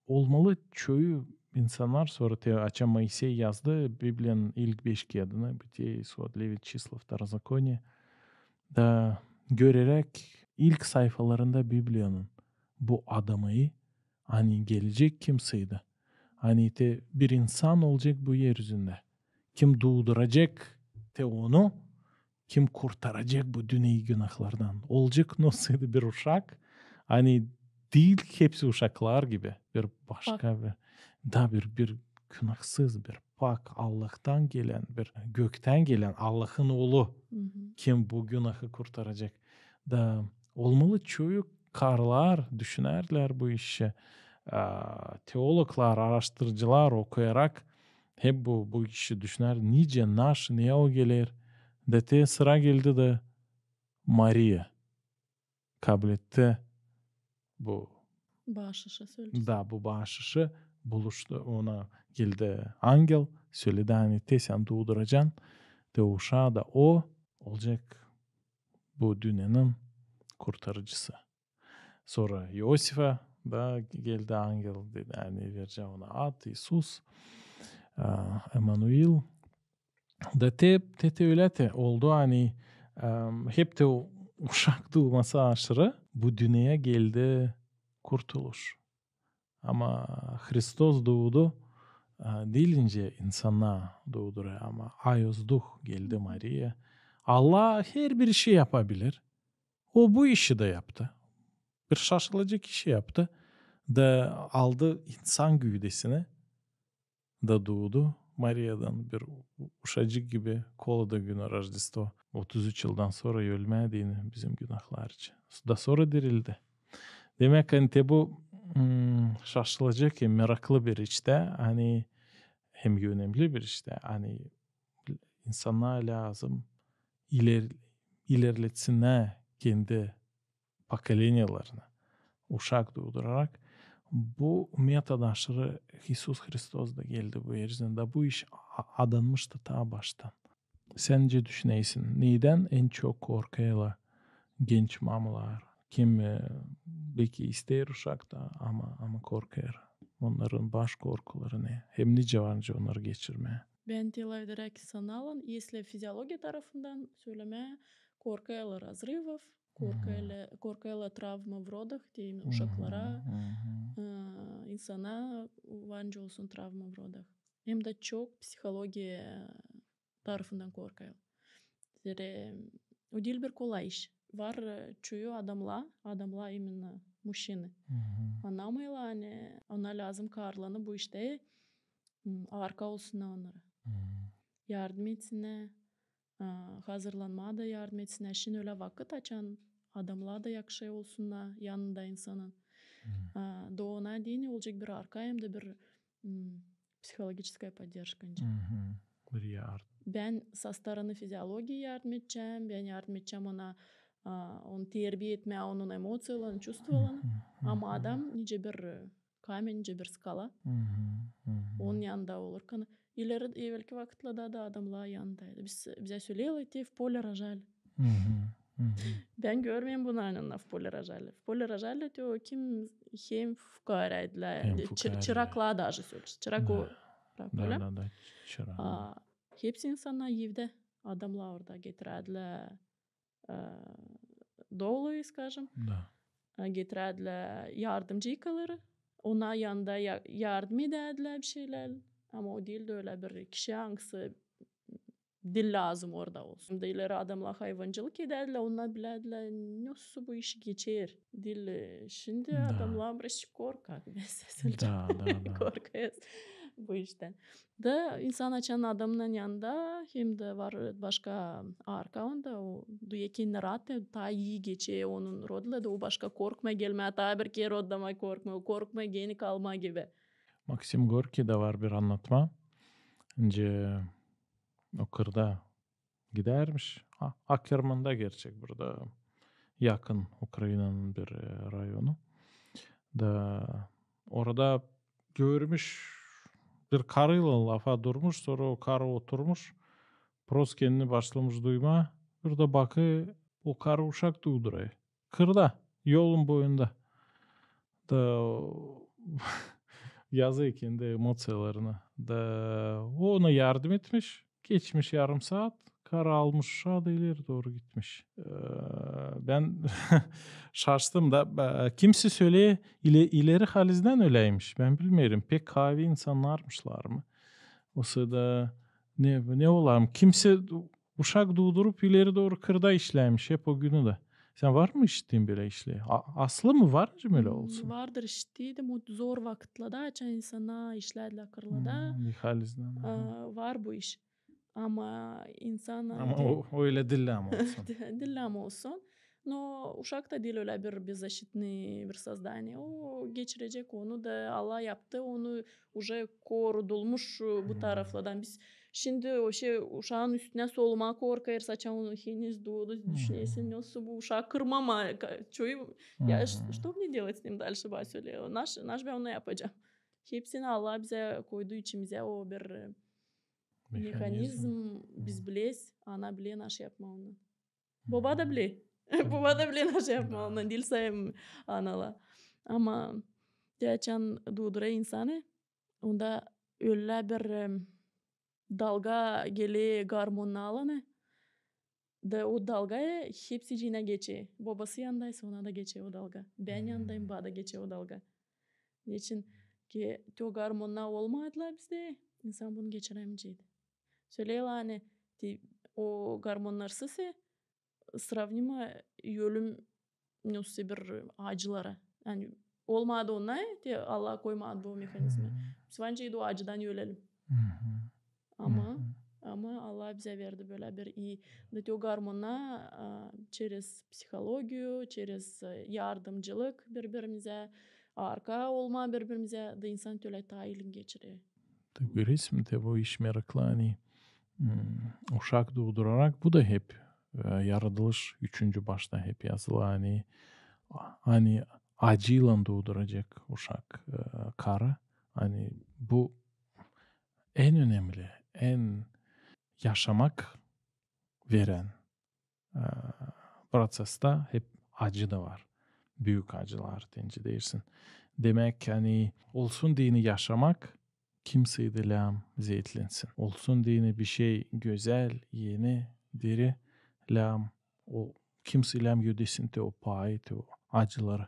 olmalı çoyu insannar, sora te açan Moisey yazdı Bibliyanın ilk beş kiyadını, Бытие, Исход, Левит, Числа, Второзаконие. Da göreräk ilk sayfalarında Bibliyanın bu adamı, ani gelecek kim sıydı, ani te bir insan olacek bu er üzündä, kim duuduracek te onu, kim kurtaracek bu dünneyi günahlardan. Olacek nasıl bir uşak, ani diil hepsi uşaklar gibi, bir başka bir, da bir, bir günahsız, bir pak, Allahtan gelän, bir göktän gelän Allahın oolu, kim bu günahı kurtaracek. Da olmalı çoyu karılar düşünärlär bu işi. A, teologlar, aaraştırıcılar okuyarak hep bu, bu işi düşünär, nicä, naşı, ne o geler. Da te sıra geldi da Mariya kabletti bu baaşışı, söleer. Da, bu baaşışı buluştu, ona geldi angel, söledi, ani te sän duuduracan te uşaa, da o olacek bu dünnenin kurtarıcısı. Sora İosifä da geldi angel, dedi, ani verecäm ona ad İisus, a, Emanuil. Da te, te, te ölä te oldu, ani, em, hep te o uşak duuması aşırı bu dünneyä geldi kurtuluş. Ama Hristos duudu, e, diil nicä insana duudura, ama Ayoz Duh geldi Mariya. Allah herbir işi yapabilir. O bu işi dä yaptı. Bir şaşılacek işi yaptı. Da aldı insan güüdesini da duudu. Mariyadan bir u-, uşacık gibi, kolada günü Rojdestvo. Otuz üç yıldan sora ölmää deyni bizim günahlar için. Da sora dirildi. Demäk, ani te bu, mm, şaşılacek hem meraklı bir iş tä, ani hem önemli bir iş tä, ani insana lääzım iler-, ilerletsinnär kendi pokoleniyalarını, uşak duudurarak. Bu metoda aşırı İisus Hristos da geldi bu erzän, da bu iş a-, adanmıştı taa baştan. Sän nicä düşünärsin, nedän en çok korkêrlar genç mamalar? Kimi, e, beki isteer uşak da, ama, ama korkêr. Onnarın baş korkuları ne? Hem nicä var nicä onnarı geçirmää? Bän te lafederäk sanalan, если физиология tarafından sölemää, korkêrlar разрывов, korkêrlar, korkêrlar travma в родах, deyim, uşaklara, e, insana var nicä olsun travma в родах. Hem dä çok psihologiya tarafından korkêrlar. Zerä o diil bir kolay iş. Var, e, çoyu adamla, adamla именно мужчины. Annamayla, ani ona lääzım karılanı bu iştä, m, arka olsunnar onnara. Yardım etsinnär, a, hazırlanmaa da yardım etsinnär. Şindi ölä vakıt, açan adamla da yakışa olsunnar yanında insanın. A, da ona deyni olacek bir arka hem dä bir, m, психологическая поддержка nicä. Bir yardım. Bän со стороны физиологии yardım edecäm, bän yardım edecäm ona, a, onu terbiya etmää, onun emociyalarını, чувстволарını. Ama adam nicä bir, e, kamen, nicä bir skala. Onun yanında olurkan. İleri, evelki vakıtlarda da adamlar yanındaydı. Biz, bizä söleerlär, te в поле рожали. Bän görmeerim bunu, ani в поле рожали. В поле рожали te o kim hem fukaarä idilär. Hem fukaarä. Çıraklar даже söleer. Çırak o. Da, da, da, çırak. A hepsi insannar evdä. Adamlar orada getirärdilär, e, doluyu, скажем. Da. E, getirärdilär yardımcıkaları. Ona yanında ya-, yardım edärdilär bir şeylär. Ama o diil dä ölä bir kişi, angısı diil lääzım orada olsun. Da ileri adamlar hayvancılık edärdilär, onnar bilärdilär, nasıl bu iş geçer. Diil, e, şindi adamlar biraz korkêr. Da, da, da. Korkêr bu iştän. Da insan açan adamın yanında, hem dä var başka arka onda, o duyêr kendini raat, taa ii geçer onun rodla, da o başka korkmêêr gelmää taa bir kerä odama, korkmêêr, korkmêêr geri kalmaa gibi. Maksim Gorkidä var bir annatma. Nicä o kırda gidärmiş. A, Akermanda gerçek, burada yakın Ukrainanın bir, e, rayonu. Da orada görmüş, bir karıylan lafa durmuş, sora o karı oturmuş, prost kendini başlamış duymaa. Burada bakêr, o karı uşak duudurêr. Kırda, yolun boyunda. Da yazêr kendi emociyalarını. Da o ona yardım etmiş. Geçmiş yarım saat, karı almış uşaa da ileri dooru gitmiş. E, bän şaştım da, e, kimisi söleer, ile-, ileri halizdän öläymiş. Bän bilmeerim, pek kaavi insannarmışlar mı? O sırada ne, ne olar mı? Kimisi uşak duudurup ileri dooru kırda işlärmiş hep o günü dä. Sän var mı işittin bölä işleri? A-, aslı mı var nicä bölä olsun? Vardır, işittiydim. O zor vakıtlarda, açan insannar işlärdilär kırlarda. Halizdän. Var bu iş. Ama insan... Ama o ölä diil ama olsun. Diil ama olsun. No uşak da diil ölä bir беззащитный bir создание. O geçirecek onu da, Allah yaptı onu уже korudulmuş bu taraflardan. Biz şindi o şey, uşaan üstünä solumaa korkêrız, açan onu heniz duudu, düşünersin, nasıl bu uşaa kırmamaa, çoyu, ya что мне делать с ним дальше, bana söleer, naş bän onu yapacam. Hepsini Allah bizä koydu içimizä o bir mehanizm, biz bileriz, ana biler naş yapmaa onu. Boba da biler. Boba da biler naş yapmaa onu, diil sade analar. Ama te açan duudurêr insanı, onda ölä bir dalga geler gormonalnı, da o dalga hepsicinä geçer. Bobası yanındaysa, ona da geçer o dalga. Bän yanındayım, bana da geçer o dalga. Neçin ki te o gormonnar olmadılar bizdä, insan bunu geçiremeyeceydi. Söleerlär, ani te o gormonnarsız sravnimo ölüm, ne olsa bir acılara. Yani olmadı onnar, te Allah koymadı bu mehanizmi. Biz ancak o acıdan ölelim. Ama, ama Allah bizä verdi bölä bir ii, da te o gormonnar, a, через психологию, через, e, yardımcılık biri-birimizä, arka olma biri-birimizä, da insan tölä taa ilgin geçirer. Da göreersin, te bu iş meraklı, ani, m, uşak duudurarak, bu da hep, e, yaradılış üçüncü başta hep yazılı, ani, ani acıylan duuduracek uşak, e, karı. Ani bu en önemli, en yaşamak verän, e, prosestä hep acı da var. Büük acılar, deyni deersin. Demäk, ani olsun deyni yaşamak, kimsey dä lääm zeetlensin. Olsun deyni bişey gözäl, eni, diri, lääm, o, kimsey lääm ödesin te o paayı, te o acıları.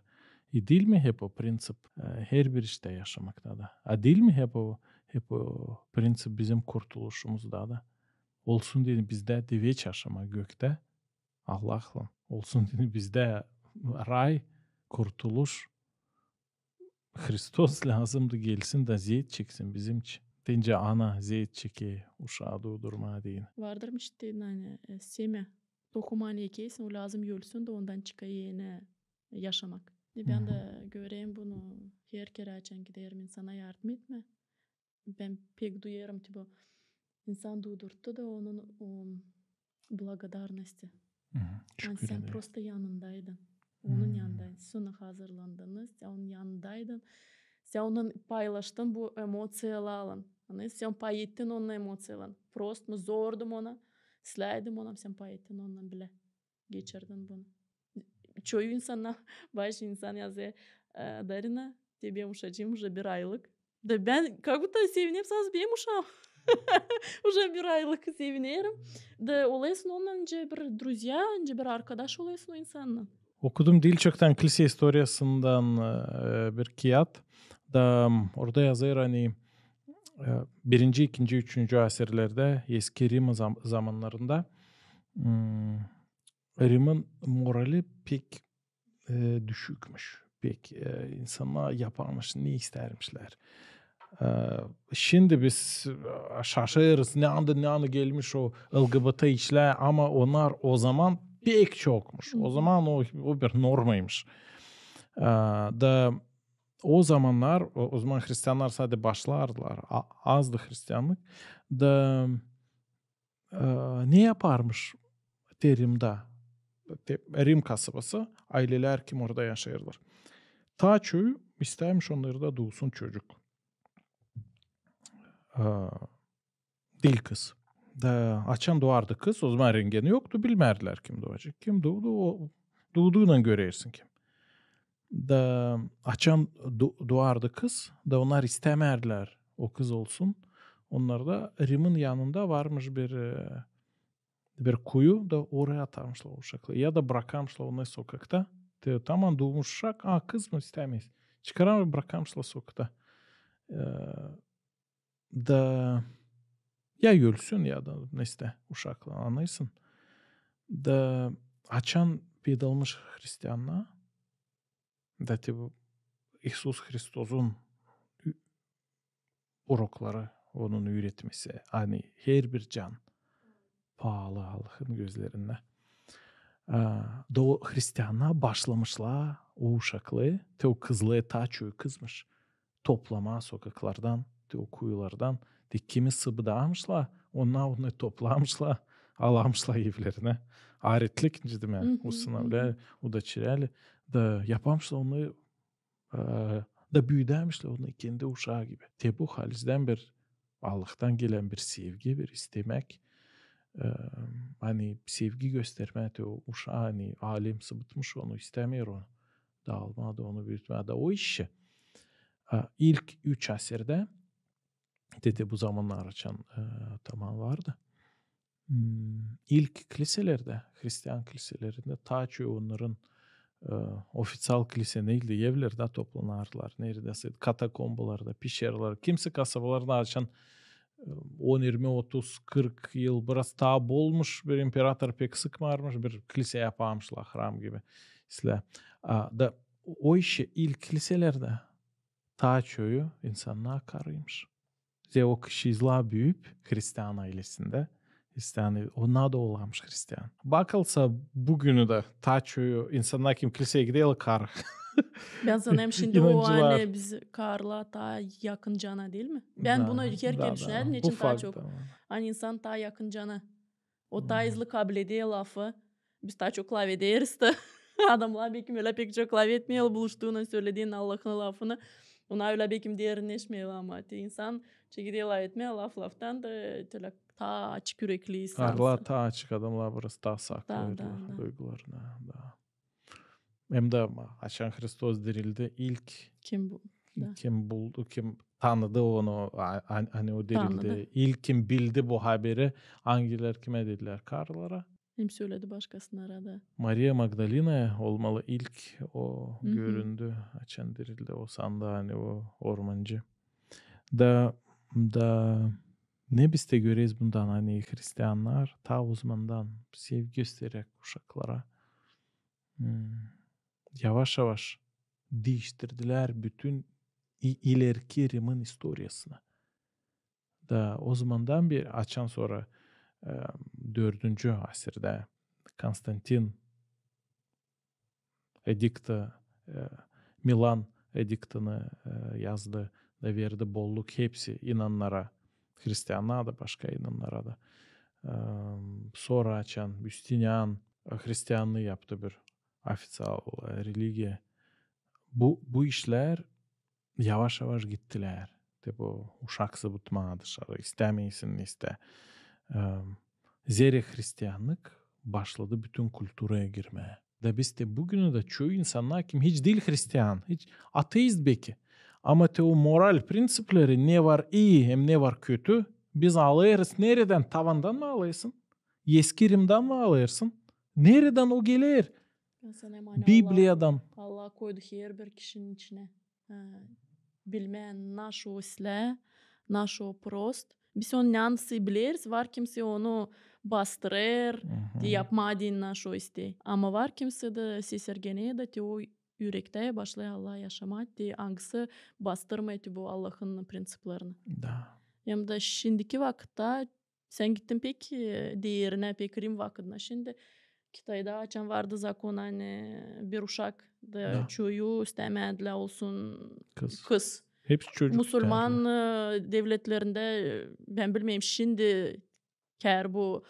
E, diil mi hep o prinţip, e, herbir iştä yaşamakta da? A diil mi hep o, hep o prinţip bizim kurtuluşumuzda da? Olsun deyni bizdä diveç yaşamak göktä, Allahlan. Olsun deyni bizdä ray, kurtuluş. Hristos lääzımdı gelsin da zeet çeksin bizim için. Deyni ana zeet çeker uşaa duudurmaa deyni. Vardır miştän, ani, e, semä. Tohumu ani ekersin, o lääzım ölsün da ondan çıkêr eni yaşamak. E, bän dä görerim bunu her kerä, açan giderim insana yardım etmää. Bän pek duyêrım, te bu insan duudurttu da onun o благодарности. Ani sän prosta yanındaydın. Onun yanındaydın. Siz ona hazırlandınız, sän onun yanındaydın. Sän onunnan paylaştın bu emociyalarlan. Ani sän pay ettin onunnan emociyalarlan. Prost mu zordu mu ona, släydi mi ona, sän pay ettin onunnan bilä. Geçirdin bunu. Çoyu insannar, bazı insan yazêr, e, Darina, te benim uşacıım уже bir aylık. Da bän как будто sevinerim, saz benim uşaam. Уже bir aylık sevinerim. Da olêrsın onunnan nicä bir druzya, nicä bir arkadaş olêrsın o insannan. Okudum diil çoktan kilsä istoriyasından, e, bir kiyat. Da, m, orada yazêr, ani, e, birinci, ikinci, üçüncü asirlerdä, eski Rim zam-, zamannarında, m, Rimin morali pek, e, düşükmüş. Pek, e, insannar yaparmış, ne istärmişlär. E, şindi biz, e, şaşêrız, neredän, neredän gelmiş o LGBT işlär, ama onnar o zaman pek çokmuş. O zaman o, o bir normaymış. E, da o zamannar, o, o zaman hristiannar sade başlardılar, a-, azdı hristianlık. Da e, ne yaparmış te Rimdä, te Rim kasabası, aylelär, kim orada yaşêêrlar. Taa çoyu istärmiş onnarda duusun çocuk. E, diil kız. Da açan duardı kız, o zaman rentgeni yoktu, bilmärdilär, kim duacek. Kim duudu, o, duuduunnan görersin kim. Da açan du-, duardı kız, da onnar istämärdilär o kız olsun. Onnarda Rimin yanında varmış bir, e, bir kuyu, da oraya atarmışlar o uşakları. Ya da brakarmışlar onu sokakta. Te, tamam, duumuş uşak, a, kız mı, istämeeriz. Çıkararmış, brakarmışlar sokakta. E, da ya ölsün, ya da neysä uşaklar, annêêrsın. Da açan peydalmış hristiannar, da te bu İisus Hristosun ü-, urokları, onun üüretmesi, ani herbir can paalı Allahın gözlerindä. A, da o hristiannar başlamışlar o uşakları, te o kızları, taa çoyu kızmış, toplamaa sokaklardan, te o kuyulardan, te kimi sıbıdamışlar, onnar onu toplamışlar, alamışlar evlerinä. Aretlik, ciddi mi? Ustanavlää, udaçirali, da yapamışlar onu, e, da büüdämişlär onu kendi uşaa gibi. Te bu halizdän bir Allahtan gelän bir sevgi, bir istemäk, e, ani sevgi göstermää te o uşaa, ani alem sıbıtmış onu, istämeer onu. Da almaa, da onu büütmää, da o işi. A, ilk üç asirdä, te, te bu zamannar açan, e, tamam vardı. M, ilk kliselerdä, hristian kliselerindä taa çoyu onnarın, e, ofiţial kilise diil de, evlerdä toplanardılar. Neredä sä katakombalarda, peşeralarda. Kimisi kasabalarda açan, e, on, irmi, otuz, kırk yıl, biraz taa bolmuş, bir imperator pek sıkmarmış, bir kilise yaparmışlar, hram gibi islää. A, da o işä ilk kiliselerdä taa çoyu insannar karıymış. Zerä o kişi izlää büüyüp hristian aylesindä, hristian, onnar da olarmış hristian. Bakılsa, büünü dä taa çoyu insannar, kim kiliseyi gider, karı. Bän sanêrım, şindi o, ani biz karılar taa yakın cana, diil mi? Bän bunu herkerä düşünärdim, neçin taa çok, ani insan taa yakın cana. O taa hızlı kableder lafı. Biz taa çok lafederiz da. Adamnar bekim ölä pek çok lafetmeer, buluştuunnan söleder Allahın lafını. Ona ölä bekim derinleşmeer, ama te insan çeker lafetmää, laf laftan da, te ölä taa açık ürekli insan. Karılar taa açık adamnar, biraz taa saklêêrlar duygularını. Da. Hem dä açan Hristos dirildi, ilk kim buldu, kim tanıdı onu, ani o dirildi. İlk kim bildi bu haberi, angıları kimä dedilär? Karılara. Hem söledi başkasına arada. Mariya Magdalinaya olmalı ilk o göründü, açan dirildi, o sandı, ani o ormancı. Da, da ne biz te göreriz bundan, ani hristiannar taa ozamandan sevgi gösteräk uşaklara, yavaş-yavaş diiştirdilär bütün ileriki Rimin istoriyasını. Da ozamandan beri, açan sora dördüncü asirdä Konstantin edikta, Milan ediktını yazdı da verdi bolluk hepsi inannara, hristianna da, başka inannara da. Sora açan Justinian hristiannıı yaptı bir ofiţial religiya. Bu, bu işlär yavaş-yavaş gittilär. Te bu uşak sıbutmaa dışarı, istämeersin, ista. Zerä hristiannık başladı bütün kulturaya girmää. Da biz te büünü dä çoyu insannar, kim hiç diil hristian, hiç ateist beki. Ama te o moral prinţipleri, ne var ii hem ne var kötü, biz alêrız neredän? Tavandan mı alêrsın? Eski Rimdän mi alêrsın? Neredän o geler? Bibliyadan. Allah koydu herbir kişinin içinä. Bilmää, naşo islää, naşo prost. Biz onu neredä bileriz, var kimisi onu bastırêr, te yapmaa deyni naşo istää. Ama var kimisi dä sesirgenär da te o ürektä başlêêr Allah yaşamaa, te angısı bastırmêêr te bu Allahın prinţiplerini. Da. Hem dä şindiki vakıtta sän gittin pek deerinä, pek Rim vakıdına. Şindi Kitayda açan vardı zakon, ani bir uşak da çoyu istämädilär olsun kız. Hepsi çocuk istädilär. Musulman devletlerindä, bän bilmeerim, şindi kär bu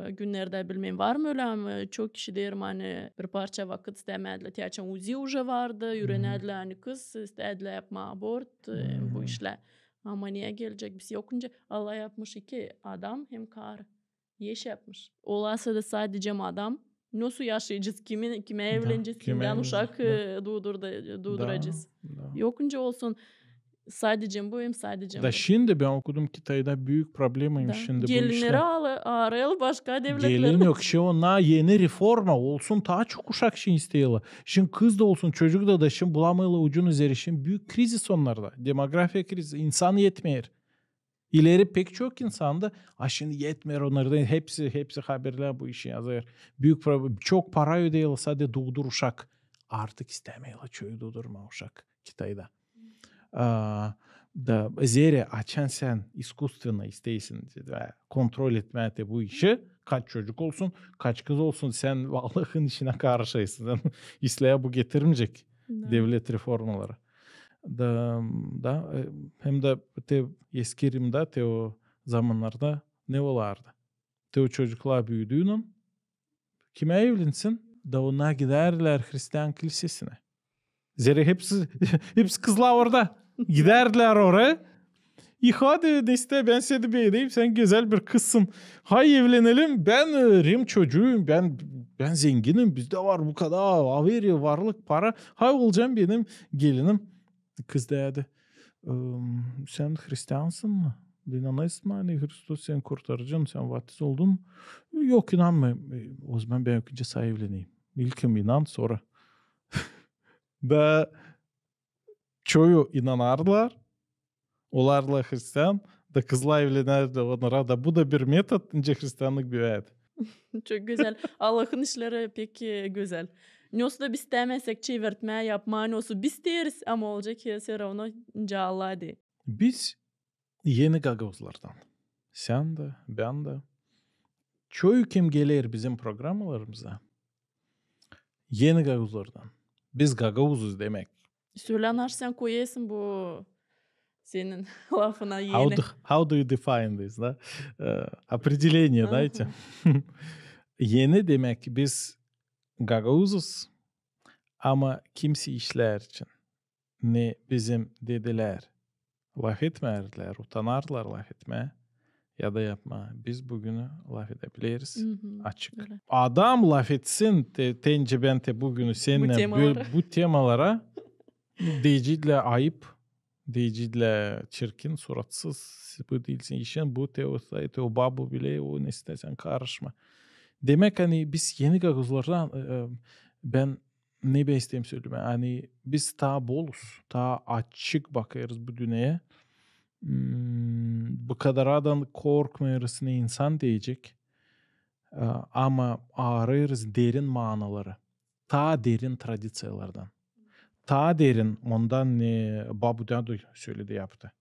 günnerdä bilmeerim var mı ölä, ama çok kişi deerim, ani bir parça vakıt istämädilär. Te açan UZI uje vardı, üürenädilär, ani kız istädilär yapmaa abort, bu işlär. Ama neyä gelecek? Biz yokunca Allah yapmış iki, adam hem karı. Eş yapmış. Olsa da sadecä adam, nasıl yaşayacez? Kimä evlenecez? Kimdän uşak duuduracez? Yokunca olsun sadecä bu hem sadecä bu. Da şindi bän okudum, Kitayda büük problemaymış şindi bu işlär. Gelinneri aarêêr başka devletlerä. Gelin yok, şindi onnar eni reforma olsun, taa çok uşak şindi isteerlär. Şindi kız da olsun, çocuk da, da şindi bulamêêrlar ucunu, zerä şindi büük krizis onnarda. Demografiya krizisi, insan etmeer. İleri pek çok insandı. A şindi etmeer onnarda. Hepsi, hepsi haberlär bu işi yazêr. Büük problem. Çok para ödeerlär, sade duudur uşak. Artık istämeerlär çoyu duudurmaa uşak Kitayda. Da zerä açan sän iskustveno isteersin kontrol etmää te bu işi, kaç çocuk olsun, kaç kız olsun, sän Allahın işinä karışêrsın. Sän islää bu getirmeyecek devlet reformaları. Da, da, hem dä te eski Rimdä, te o zamannarda ne olardı? Te o çocuklar büüdüünän kimä evlensin? Da onnar gidärdilär hristian kilisesinä. Zerä hepsi, hepsi kızlar orada. Gidärdilär oraya. İ hadi, neysä, bän seni beenerim, sän gözäl bir kızsın. Hay evlenelim, bän Rim çocuuyum, bän, bän zenginim, bizdä var bu kadar averiya, varlık, para. Hay olacaan benim gelinim. Kız deerdi: Sän hristiansın mı? İnanêrsın mı, ani Hristos seni kurtaracak, sän vaftiz oldun mu? Yok, inanmêêrım. Ozaman bän ilkinci sän evleneyim. İlkim inan, sora Da çoyu inanardılar, olardılar hristian, da kızlar evlenerdi onnara da. Bu da bir metod, nicä hristianlık büyärdi. Çok gözäl. Allahın işleri pek, e, gözäl. Ne olsa da biz istämäsek çevirtmää, yapmaa, ne olsa biz isteeriz, ama olacek ki, всё равно nicä Allah deer. Biz eni gagauzlardan. Sän dä, bän dä. Çoyu kim geler bizim programalarımıza, eni gagauzlardan. Biz gagauzuz demäk. Sölä, nasıl sän koyêrsın bu senin lafına eni? How do, how do you define this, da? E, определение, знаете? Eni demäk, biz gagauzuz, ama kimsey işlär için. Ne bizim dedelär lafetmärdilär, utanardılar lafetmää ya da yapmaa. Biz büünü lafedäbileriz açık. Adam lafetsin te, te nicä bän te büünü sennän bu temalara, deyecekdilär ayıp, deyecekdilär çirkin, suratsız, bu diil senin işin, bu te o, te o babu bile, o ne isteersin, karışma. Demäk, ani biz eni gagauzlardan, e, e, bän ne bän isteerim sölemää, ani biz taa boluz, taa açık bakêrız bu dünneyä. Hmm, bu kadaradan korkmêêrız ne insan deyecek, e, ama aarêêrız derin maanaları, taa derin tradiţiyalardan, taa derin ondan ne babu-dädu söledi, yaptı.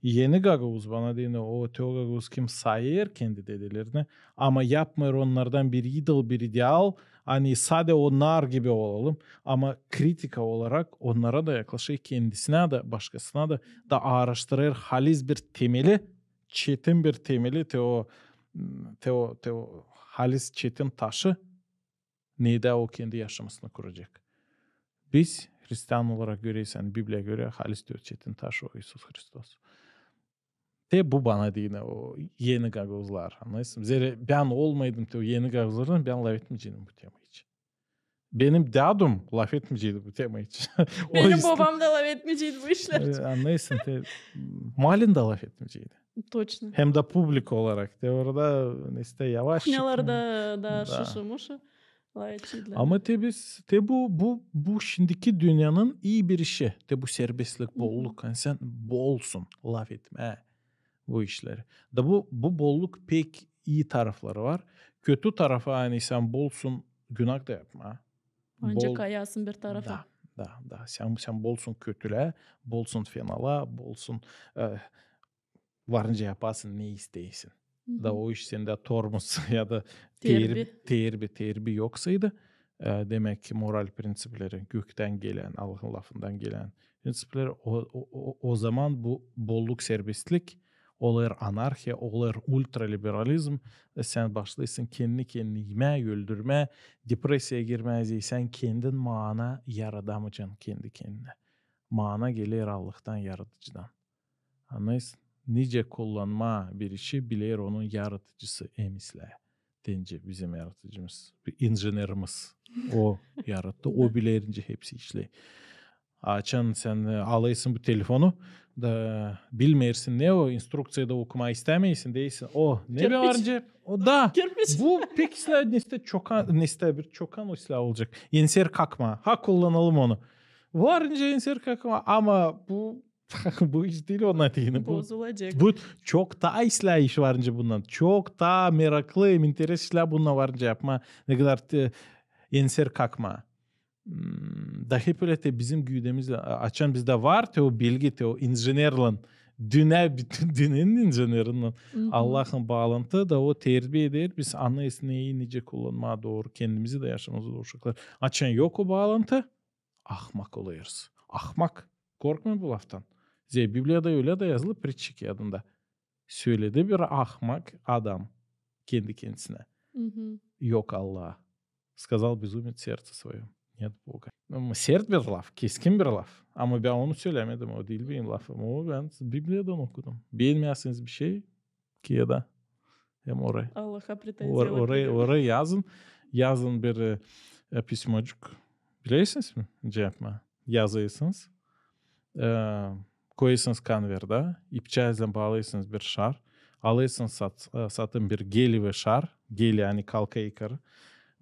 Eni gagauz, bana deyni, o te o gagauz kim sayêr kendi dedelerini, ama yapmêêr onnardan bir idol, bir ideal, ani sade onnar gibi olalım, ama kritika olarak onnara da yaklaşêr, kendisinä dä, başkasına da, da aaraştırêr halis bir temeli, çetin bir temeli, te o, te o, te o halis çetin taşı, neredä o kendi yaşamasını kuracek. Biz, hristian olarak, görersän, Bibliya görä, halis te o çetin taş o İisus Hristos. Te bu bana deyni o eni gagauzlar, annêêrsın. Zerä bän olmaydım te o eni gagauzlardan, bän lafetmeyeceydim bu tema için. Benim dädum lafetmeyeceydi bu tema için. Benim bobam da lafetmeyeceydi bu işlär için. E, annêêrsın, te Malin dä lafetmeyeceydi. Точно. Hem dä publika olarak. Te orada, ne isteer, yavaş. Kuhnälarda da şuşu-muşu lafetecekdilär. Ama te biz, te bu, bu, bu şindiki dünnenin ii bir işi. Te bu serbestlik, bolluk. Ani sän bolsun lafetmää bu işleri. Da bu, bu bolluk pek ii tarafları var. Kötü tarafı, ani sän bolsun günah da yapmaa. Ancak ayasın bir tarafa. Da, da, da. Sän, sän bolsun kötülää, bolsun fenala, bolsun, e, varınca yapasın ne isteersin. Da o iş sendä tormuz ya da terbi, terbi, terbi yoksaydı, e, demäk ki, moral prinţipleri, göktän gelän, Allahın lafından gelän prinţipleri, o, o, o, o zaman bu bolluk, serbestlik olêr anarhiya, olêr ultraliberalizm, e, sän başlêêrsın kendini kendini imää, öldürmää, depressiyaya girmää, zerä sän kendin maana yaradamayacan kendi kendinä. Maana geler Allahtan, Yaradıcıdan. Annêêrsın, nicä kullanmaa bir işi biler onun yaradıcısı, em islää. Deyni bizim yaradıcımız, bir injenerimiz. O yarattı, o bilerinä hepsi işleer. Açan sän, e, alêrsın bu telefonu, da bilmeersin ne o, instrukţiyayı da okumaa istämeersin, deersin, o ne var nicä, o da. Bu pek islää, ne islää çokan, ne islää bir çokan o islää olacek. Enser kakmaa. Ha, kullanalım onu. Var nicä enser kakmaa, ama bu bu iş diil ona deyni. Bu bozulacek. Bu çok taa islää iş var nicä bundan. Çok taa meraklı, hem interes işlär bundan var nicä yapmaa. Ne kadar te, enser kakmaa. Hmm, da hep ölä te bizim güdemizlä, a-, açan bizdä var te o bilgi, te o injenerlän, dünnä, bütün dünnenin injenerindän Allahın baalantı da o terbiya eder, biz annêêrız neyi nicä kullanmaa dooru, kendimizi dä, yaşamamızı dooru, uşakları. Açan yok o baalantı, ahmak olêrız. Ahmak. Korkmayın bu laftan. Zerä Bibliyada ölä dä yazılı, Pritçi kiyadında. Söledi bir ahmak adam kendi kendisinä: yok Allaha. Сказал безумец в сердце своём: нет Бога. Ama sert bir laf, keskin bir laf. Ama bän onu sölämedim, o diil benim lafım. O bän Bibliyadan okudum. Beenmäzseniz bir şey, kiyada hem orayı. Allaha pretenziyaya. Orayı, orayı yazın. Yazın bir, e, e, pismocuk. Bilersiniz mi? Cevap mı? Yazêrsınız. E, koyêrsınız konvertä, ipçäzlän baalêêrsınız bir şar. Alêêrsınız sat-, e, satın bir geliyevi şar. Geliye, ani kalka yukarı.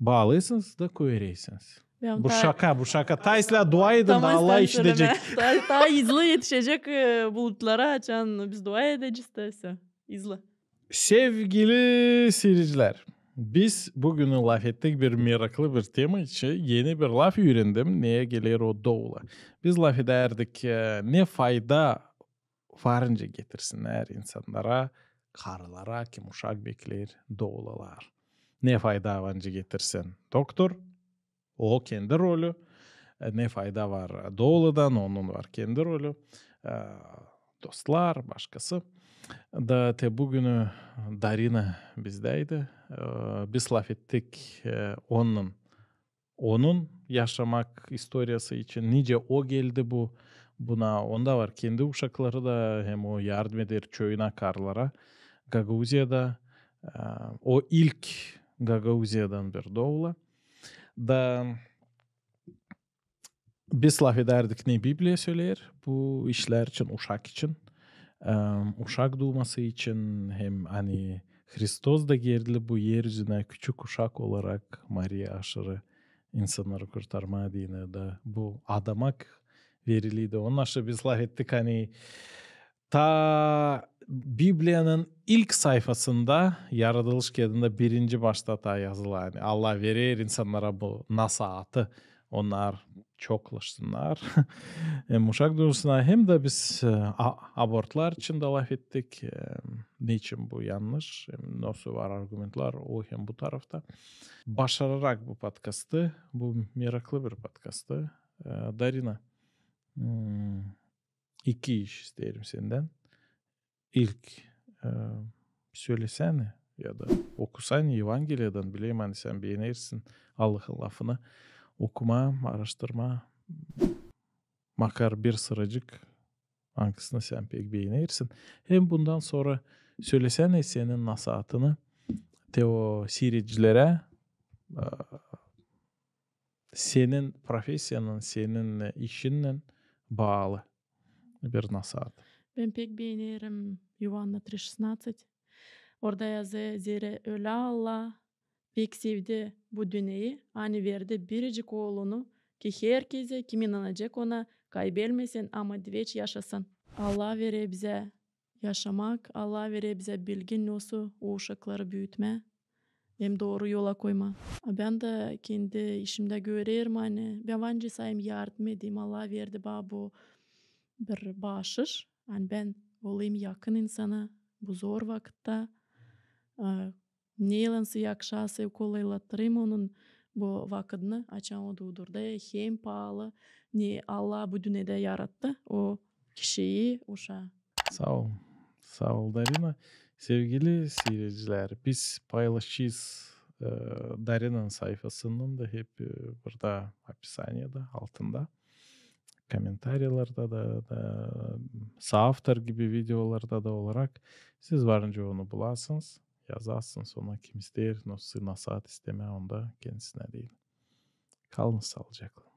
Baalêêrsınız da koyêrsınız. Bu şaka, bu şaka. Taa islää dua edin da Allah işidecek. Taa, taa hızlı etişecek e, bulutlara, açan biz dua edecez da sä. Hızlı. Sevgili siiredicilär, biz büün lafettik bir meraklı bir tema için, eni bir laf üürendim, neyä geler o doula. Biz lafedärdik, e, ne fayda var nicä getirsin insannara, karılara, kim uşak bekleer, doulalar. Ne fayda var nicä getirsin doktor, o kendi rolü. E, ne fayda var douladan, onun var kendi rolü. E, dostlar, başkası. Da te büün Darina bizdäydi. E, biz lafettik e, onun, onun yaşamak istoriyası için, nicä o geldi bu, buna, onda var kendi uşakları da, hem o yardım eder çoyuna karılara Gagauziyada. E, o ilk Gagauziyadan bir doula. Da biz lafedärdik, ne Bibliya söleer bu işlär için, uşak için. E, uşak duuması için, hem ani Hristos da geldi bu er üzünä küçük uşak olarak, Mariya aşırı insannarı kurtarmaa deyni da bu adamak veriliydi. Onnaşın biz lafettik, ani taa Bibliyanın ilk sayfasında, yaradılış kiyadında birinci başta taa yazılı, ani Allah verer insannara bu nasaatı, onnar çoklaşsınnar hem uşak duusuna, hem dä biz e, a- abortlar için dä lafettik, e, neçin bu yannış, hem nasıl var argumentlar o hem bu tarafta. Başararak bu podkastı, bu meraklı bir podkastı, e, Darina, hmm, iki iş isteerim sendän. İlk e, sölesäni ya da okusaynı Evangeliyadan, bilerim, ani sän beenersin Allahın lafını okumaa, aaraştırmaa, makar bir sıracık, angısını sän pek beenersin. Hem bundan sora sölesäni senin nasaatını te o siiredicilerä, e, senin profesiyanın, senin e, işinnän baalı bir nasaat. Bän pek beenerim İoanna três şesnadsat. Orada yazêr: zerä ölä Allah pek sevdi bu dünneyi, ani verdi biricik Oolunu, ki herkezi, kim inanacek Ona, kaybelmesin, ama diveç yaşasın. Allah verer bizä yaşamak, Allah verer bizä bilgi, nasıl o uşakları büütmää hem dooru yola koymaa. A bän dä kendi işimdä görerim, ani bän var nicä sayım yardım edeyim, Allah verdi bana bu bir baaşış, ani bän olayım yakın insana bu zor vakıtta. A, neylän sä yakışa, sä kolaylattırayım onun bu vakıdını, açan o duudurda hem paalı, ne Allah bu dünnedä yarattı o kişiyi, uşaa. Saa ol. Saa ol, Darina. Sevgili siirediciler, biz paylaşacez e, Darinanın sayfasından da hep e, burada opisaniyada, altında, komentariyalarda da, da soavtor gibi videolarda da olarak siz var nicä onu bulasınız, yazasınız ona, kim isteer nasıl nasaat istemää, onda kendisinä diil. Kalınız saalıcaklan.